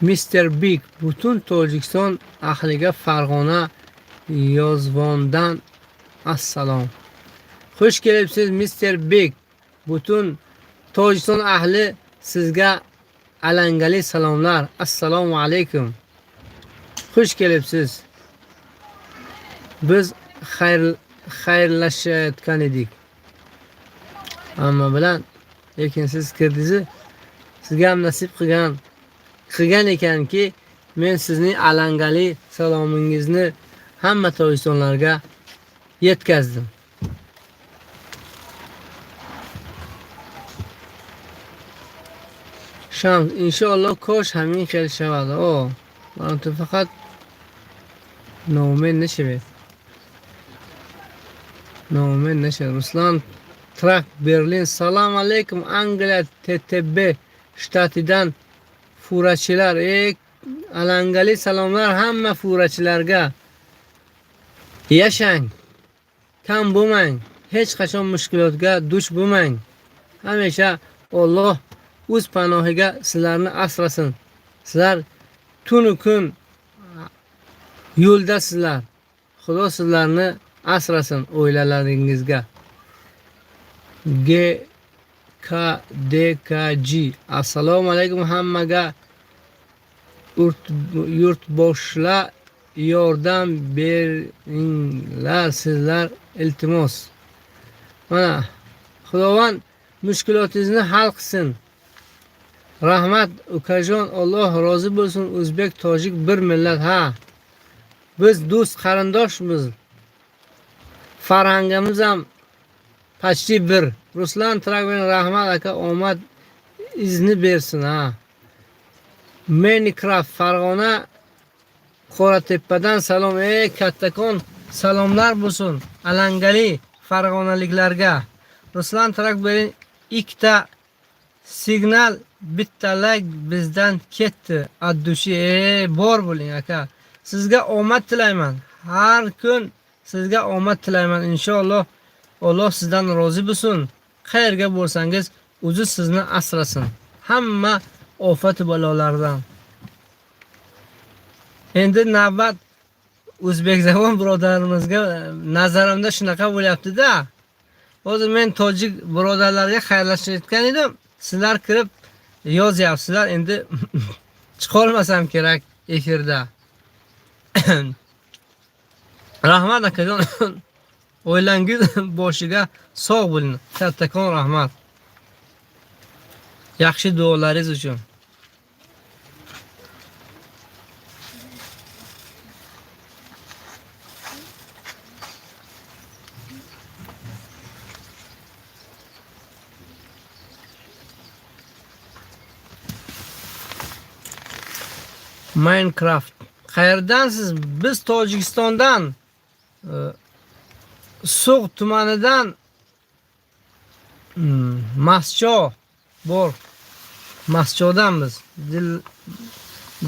Мистер Биг, бутун Тоҷикистон аҳлига Фарғона Yoзвондан ассалом. Xush kelibsiz, Mister Big. Butun Tojikiston ahli, sizga alangali salomlar. Assalomu alaykum. Xush kelibsiz. Biz xayrlashayotgan edik hamma bilan, lekin siz kirdingiz. Sizga ham nasib qilgan ekanki, men sizning alangali salomingizni hamma tojikistonlarga yetkazdim. Shams, inshaalloh, кош ҳамин хел шавад. О, ту фақат ноумед нашавед, ноумед нашавед. Руслан Трак, Берлин, салом алейкум. Англия, ТТБ штатидан фураchilar. Alangali salomlar hamma furachilarga. Yashang, kam bo'lmang, hech qachon mushkulotga duch bo'lmang. Hamisha Olloh o'z panohiga sizlarni asrasin. Sizlar tunu kun yo'ldasizlar. Xudo sizlarni asrasin oilalaringizga. G K D K G, assalomu alaykum hammaga. Yurtboshlar, yordam beringlar sizlar, iltimos. Mana, Xudovand mushkulotingizni hal qilsin. Rahmat, ukajon, Alloh rozi bo'lsin. O'zbek, tojik bir millat. Ha, biz do'st qarindoshmiz, farhangimiz ham почти bir. Ruslan Trakman, rahmat aka, omad izni bersin. Ha, Minecraft, Farg'ona, Qoratepadan salom. Ey, kattakon salomlar bo'lsin alangali farg'onaliklarga. Ruslan Trakberin, ikkita signal, bitta layk bizdan ketdi от души. Ey, bor bo'ling, aka. Sizga omad tilayman, har kun sizga omad tilayman. Inshaalloh, Alloh sizdan rozi bo'lsin. Qayerga borsangiz, o'zi sizni asrasin hamma ofatu balolardan. Endi navbat o'zbek zabon birodarimizga, nazarimda shunaqa bo'lyapti-da. Hozir men tojik birodarlarga xayrlashayotgan edim, sizlar kirib yozyapsizlar. Endi chiqolmasam kerak efirda. Rahmat, akajon, oilangiz boshiga sog' bo'ling. Kattakon rahmat yaxshi duolaringiz uchun. Minecraft, qayerdansiz? Biz Tojikistondan, So'g'd tumanidan, Mascho bor. Maschodanmiz. Dil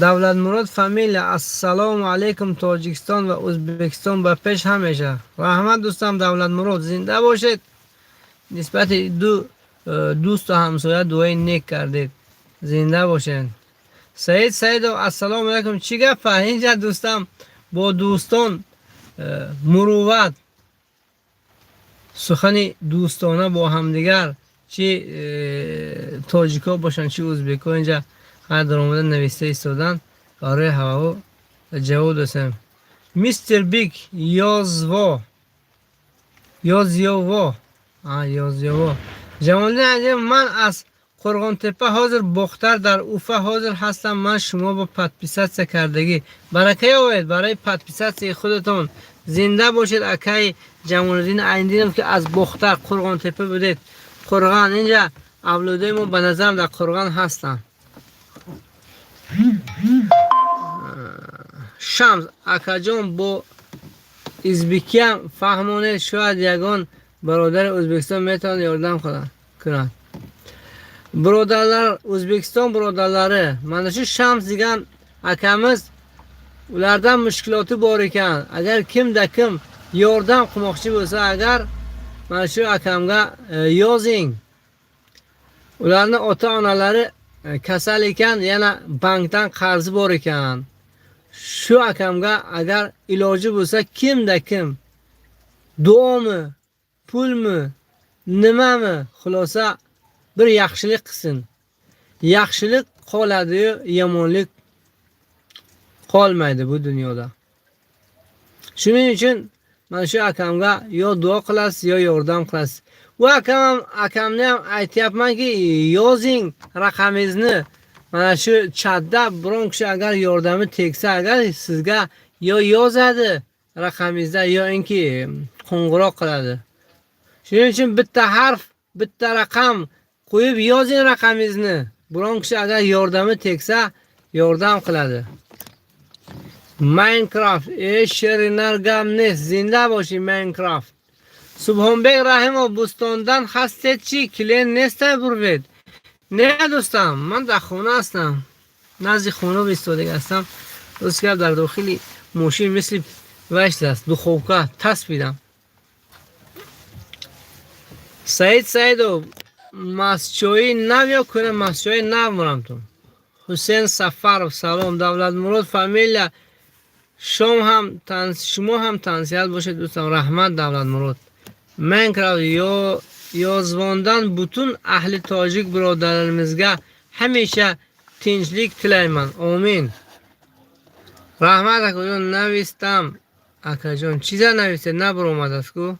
Davlatmurod familiya, assalomu alaykum. Tojikiston va O'zbekiston ба пеш ҳамеша. Rahmat, do'stam Davlatmurod, зинда бошед. Нисбати ду дӯсту ҳамсоя дуои нек кардед, зинда бошед. Саид Саидов, ассалому алайкум. Чӣ гапа инҷа, дӯстам? Бо дӯстон Мурувват, сухани дӯстона бо ҳамдигар, чи тоҷикҳо бошанд, чи ӯзбекҳо, инҷа ҳар даромада нависта истоданд, барои ҳавао ҷавоб достем. Мистер Биг ёзво ёзёво ёзёво. Ҷамолиддин Айдинов, ман аз Қурғонтеппа, ҳозир Бохтар, дар Уфа ҳозир ҳастам. Ман шумо бо подписаться кардагӣ. Барака ёбед барои подписаться и худатон. Зинда бошед, акаи Ҷамолиддин Айдинов, ки аз Бохтар, Қурғонтеппа будед. Қурған, инҷа авлодои мо ба назарам дар Қурған ҳастанд. Шамс акаҷон, бо узбекиям фаҳмонед, шояд ягон бародари Ӯзбекистон метавонад ёрдам кунад. Birodarlar, O'zbekiston birodarlari, mana shu Shams degan akamiz, ulardan mushkuloti bor ekan. Agar kimda kim yordam qilmoqchi bo'lsa, agar mana shu akamga yozing. Ularni ota-onalari kasal ekan, yana bankdan qarzi bor ekan. Shu akamga agar iloji bo'lsa, kimda kim duomi, pulmi, nimami, xulosa bir yaxshilik qilsin. Yaxshilik qoladi-yu, yomonlik qolmaydi bu dunyoda. Shuning uchun mana shu akamga yo duo qilasiz, yo yordam qilasiz. Bu akamni ham aytyapmanki, yozing raqamingizni. Mana shu chatda biron kishi agar yordami tegsa, agar sizga yo yozadi raqamingizda, yoinki qo'ng'iroq qiladi. Shuning uchun bitta harf, bitta raqam qo'yib yozing raqamingizni. Biron kishi agar yordami tegsa, yordam qiladi. Minecraft, shirinlar gamnes, zinda boshing Minecraft. Subhonbek Rahimov, Bo'stondan hastedchi, клиент nesta burved. Не, дӯстам, ман дар хона ҳастам. Назди хона истодаги ҳастам. Рост гап, дар дохили мошин мисли вай аст, духовка таспидам. Саид Саидов, масчои нав ё кӯна масчои нав мурамтон. Ҳусен Сафаров, салом. Давлатмурод, фамилия шом ҳам шумо ҳам тансиҳат бошед, дӯстам. Раҳмат, Давлатмурод. Minecraft yoзвондан butun ahli tojik birodarlarimizga hamisha tinchlik tilayman. Omin. Раҳмат, akajon, навистам. Akajon, чиза нависед, набаромадааст-ку?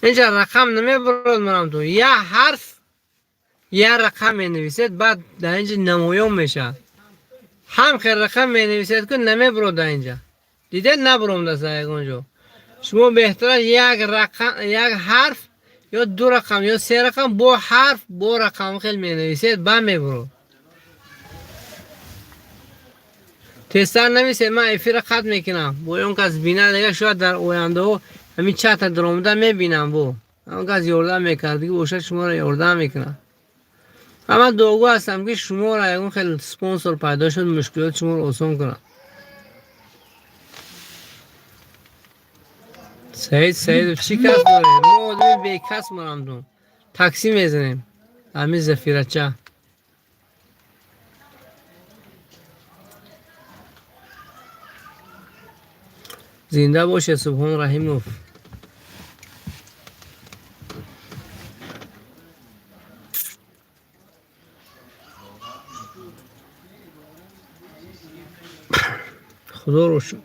Инҷа рақам намебарод марамтон. Я ҳарф, я рақам менависед, баъд дар инҷа намоён мешавад. Ҳам хел рақам менависед ку, намебарод дар инҷа. Дидед, набаромадааст дар ягон ҷо. Шумо беҳтар аст як рақам, як ҳарф ё ду рақам ё се рақам бо ҳарф, бо рақам хел менависед, баъд мебарод. Тезтар нависед, ман эфирро қатъ мекунам. Бо он кас бинад, дигар шояд дар ояндаҳо ҳамин чата даромада мебинам бо. Он кас ёрдам мекард, дига бошад, шуморо ёрдам мекунад. Ва ман дуогӯ ҳастам, ки шуморо ягон хел спонсор пайдо шуд, мушкилоти шуморо осон кунад. Саид Саидов, чӣ касб доред? Мо одами бекасб марамтон. Такси мезанем. Ҳамин зафирача. Зинда бошед, Субҳон Раҳимов. Худоро шукр.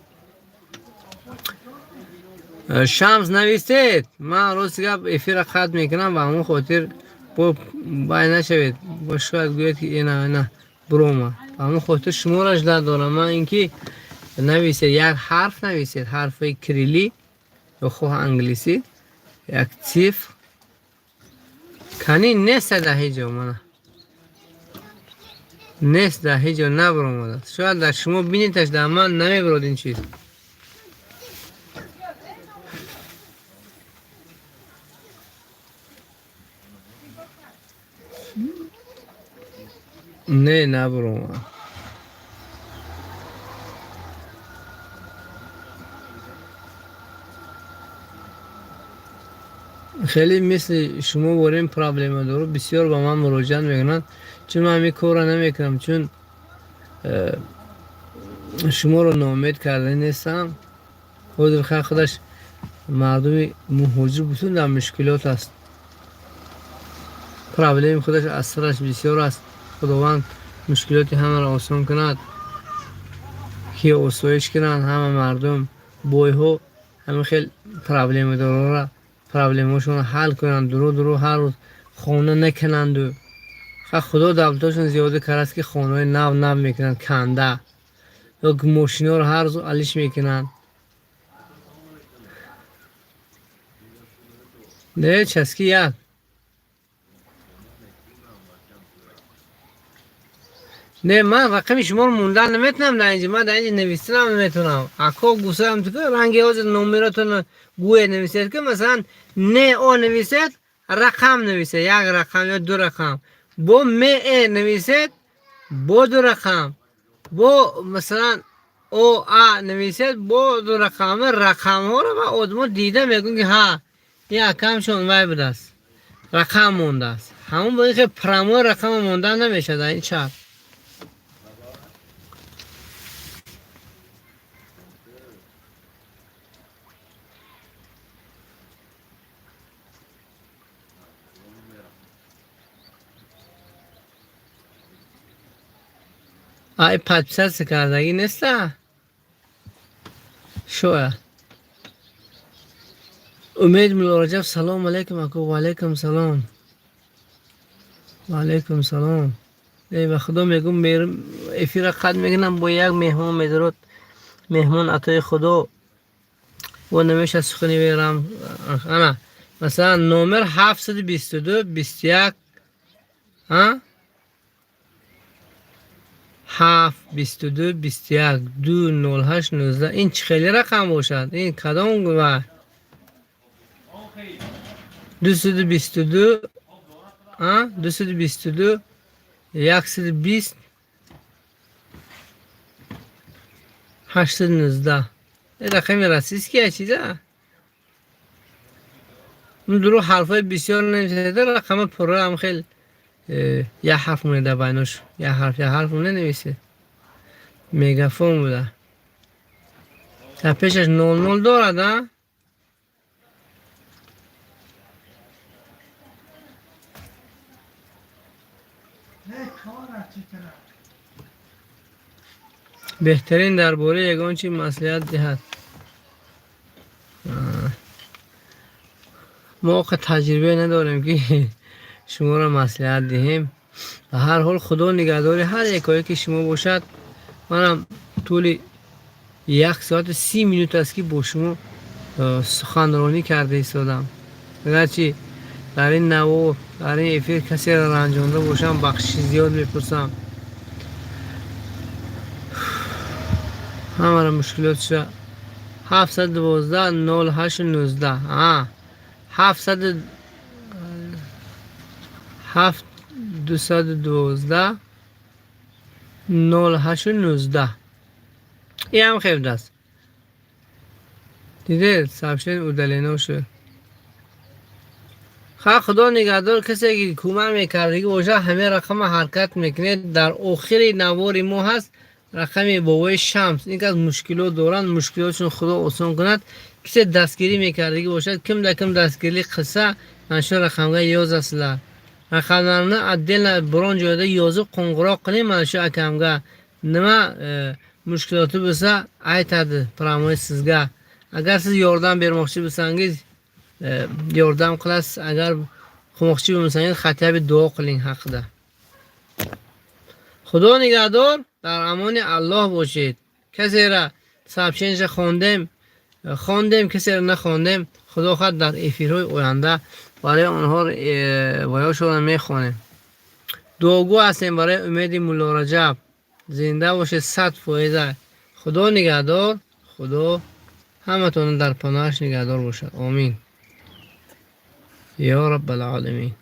Шамс, нависед. Ман рости гап эфирро қатъ мекунам, ба ҳамон хотир бо бай нашавед. Бо шояд гӯяд, ки ина ина биромад. Ба ҳамон хотир шуморо ждать дорам. Ман инки нависед, як ҳарф нависед, ҳарфи кириллӣ ё хоҳ англисӣ, як цифр. Кани нест дар ҳеҷ ҷо, мана. Нест, дар ҳеҷ ҷо набаромадааст. Шояд дар шумо бинедаш, дар ман намебарод ин чиз. Не, набаромад. Хеле мисли шумо борем проблема дору, бисёр ба ман муроҷиат мекунанд, чун ман ҳамин корро намекунам, чун Шуморо ноумед карда нестам. Ҳозир хай худаш мардуми муҳоҷир бутун дар мушкилот аст. Проблеми худаш аз сараш бисёр аст. Худованд мушкилоти ҳамаро осон кунад, ки осоиш кунанд ҳама мардум. Бойҳо ҳамин хел проблемадорора проблемаҳошонро ҳал кунанд, дурӯ дурӯ ҳар рӯз хона накунанду. Ха худо давлатошон зиёда кардааст, ки хонаҳои нав нав мекунанд, канда ё мошинаҳоро ҳар рӯз алиш мекунанд. Не часки як. Не, ман рақами шуморо мондан наметавонам дар инҷа, ман дар инҷа навистанам наметавонам. Ако гусам ранги ҳозир номератон гӯе нависед, ки масалан не о нависед, рақам нависед, як рақам ё ду рақам. Бо м э нависед, бо ду рақам. Бо масалан о а нависед, бо ду рақам. Рақамҳоро ва одамо дида мегӯянд, ки ҳа, ин акамшон вай будааст. Рақам мондааст. Ҳамон бо ин хел прямой рақама мондан намешавад дар ин чат. Ай подписаться кардагӣ неста? Шояд. Умед Муллораҷаб, салом алейкум, ако. Ва алейкум салом. Ва алейкум салом. Э, ба худо мегӯм, эфира қатъ мекунам, бо як меҳмон медород. Меҳмон атои худо. Бо намеша сухани верам. Ана, масалан, номер 722 21, а? 7 22 21 2 08 19. Ин чӣ хеле рақам бошад? Ин кадом ва 222, а 222 120 819. Ин рақами российский чиза? Дурӯғ ҳарфҳои бисёр нависед, рақама пурра ҳам хел як ҳарф монеда дар байнош, як ҳарф, як ҳарф монеда нависед. Мегафон буда. Дар пешаш нол нол дорад, а? Беҳтарин дар бораи ягон чи маслиҳат диҳад. Мо оқа таҷрибе надорем, ки шуморо маслиҳат диҳем. Ба ҳар ҳол, худо нигаҳдори ҳар якое ки шумо бошад. Манам тӯли 1 соату 30 минут аст, ки бо шумо суханронӣ карда истодам. Агарчи дар ин навор, дар ин эфир касеро ранҷонда бошам, бахшиши зиёд мепурсам. Ҳамаро мушкилотша 712 08 19, ҳафтсаду ҳафт 212 08 19. Ин ҳам хел будааст. Дидед, сообщение удалено шуд. Ха, худо нигаҳдор. Касе ки кӯмак мекардагӣ бошад, ҳамин рақама ҳаракат мекунед. Дар охири навори мо ҳаст рақами бобои Шамс. Ин кас мушкилот доранд, мушкилотшон худо осон кунад. Кисе дастгирӣ мекардагӣ бошад, ким да ким дастгирӣ қилса, mana shu raqamga yozasizlar. Raqamlarni отдельно biron joyda yozib, qo'ng'iroq qiling mana shu akamga. Nima mushkuloti bo'lsa, aytadi прямой sizga. Agar siz yordam bermoqchi bo'lsangiz, yordam qilasiz. Agar qilmoqchi bo'lmasangiz, хотя бы duo qiling haqida. Худо нигаҳдор, дар амони Аллоҳ бошед. Касера сообщение хондем, хондем, касеро нахондем, худо хоҳад, дар эфирҳои оянда барои онҳо ваёшонро мехонем. Дуогӯ ҳастем барои Умеди Муллораҷаб. Зинда бошед, 100%. Худо нигаҳдор, худо ҳаматонро дар паноҳаш нигаҳдор бошад. Омин ё раббал оламин.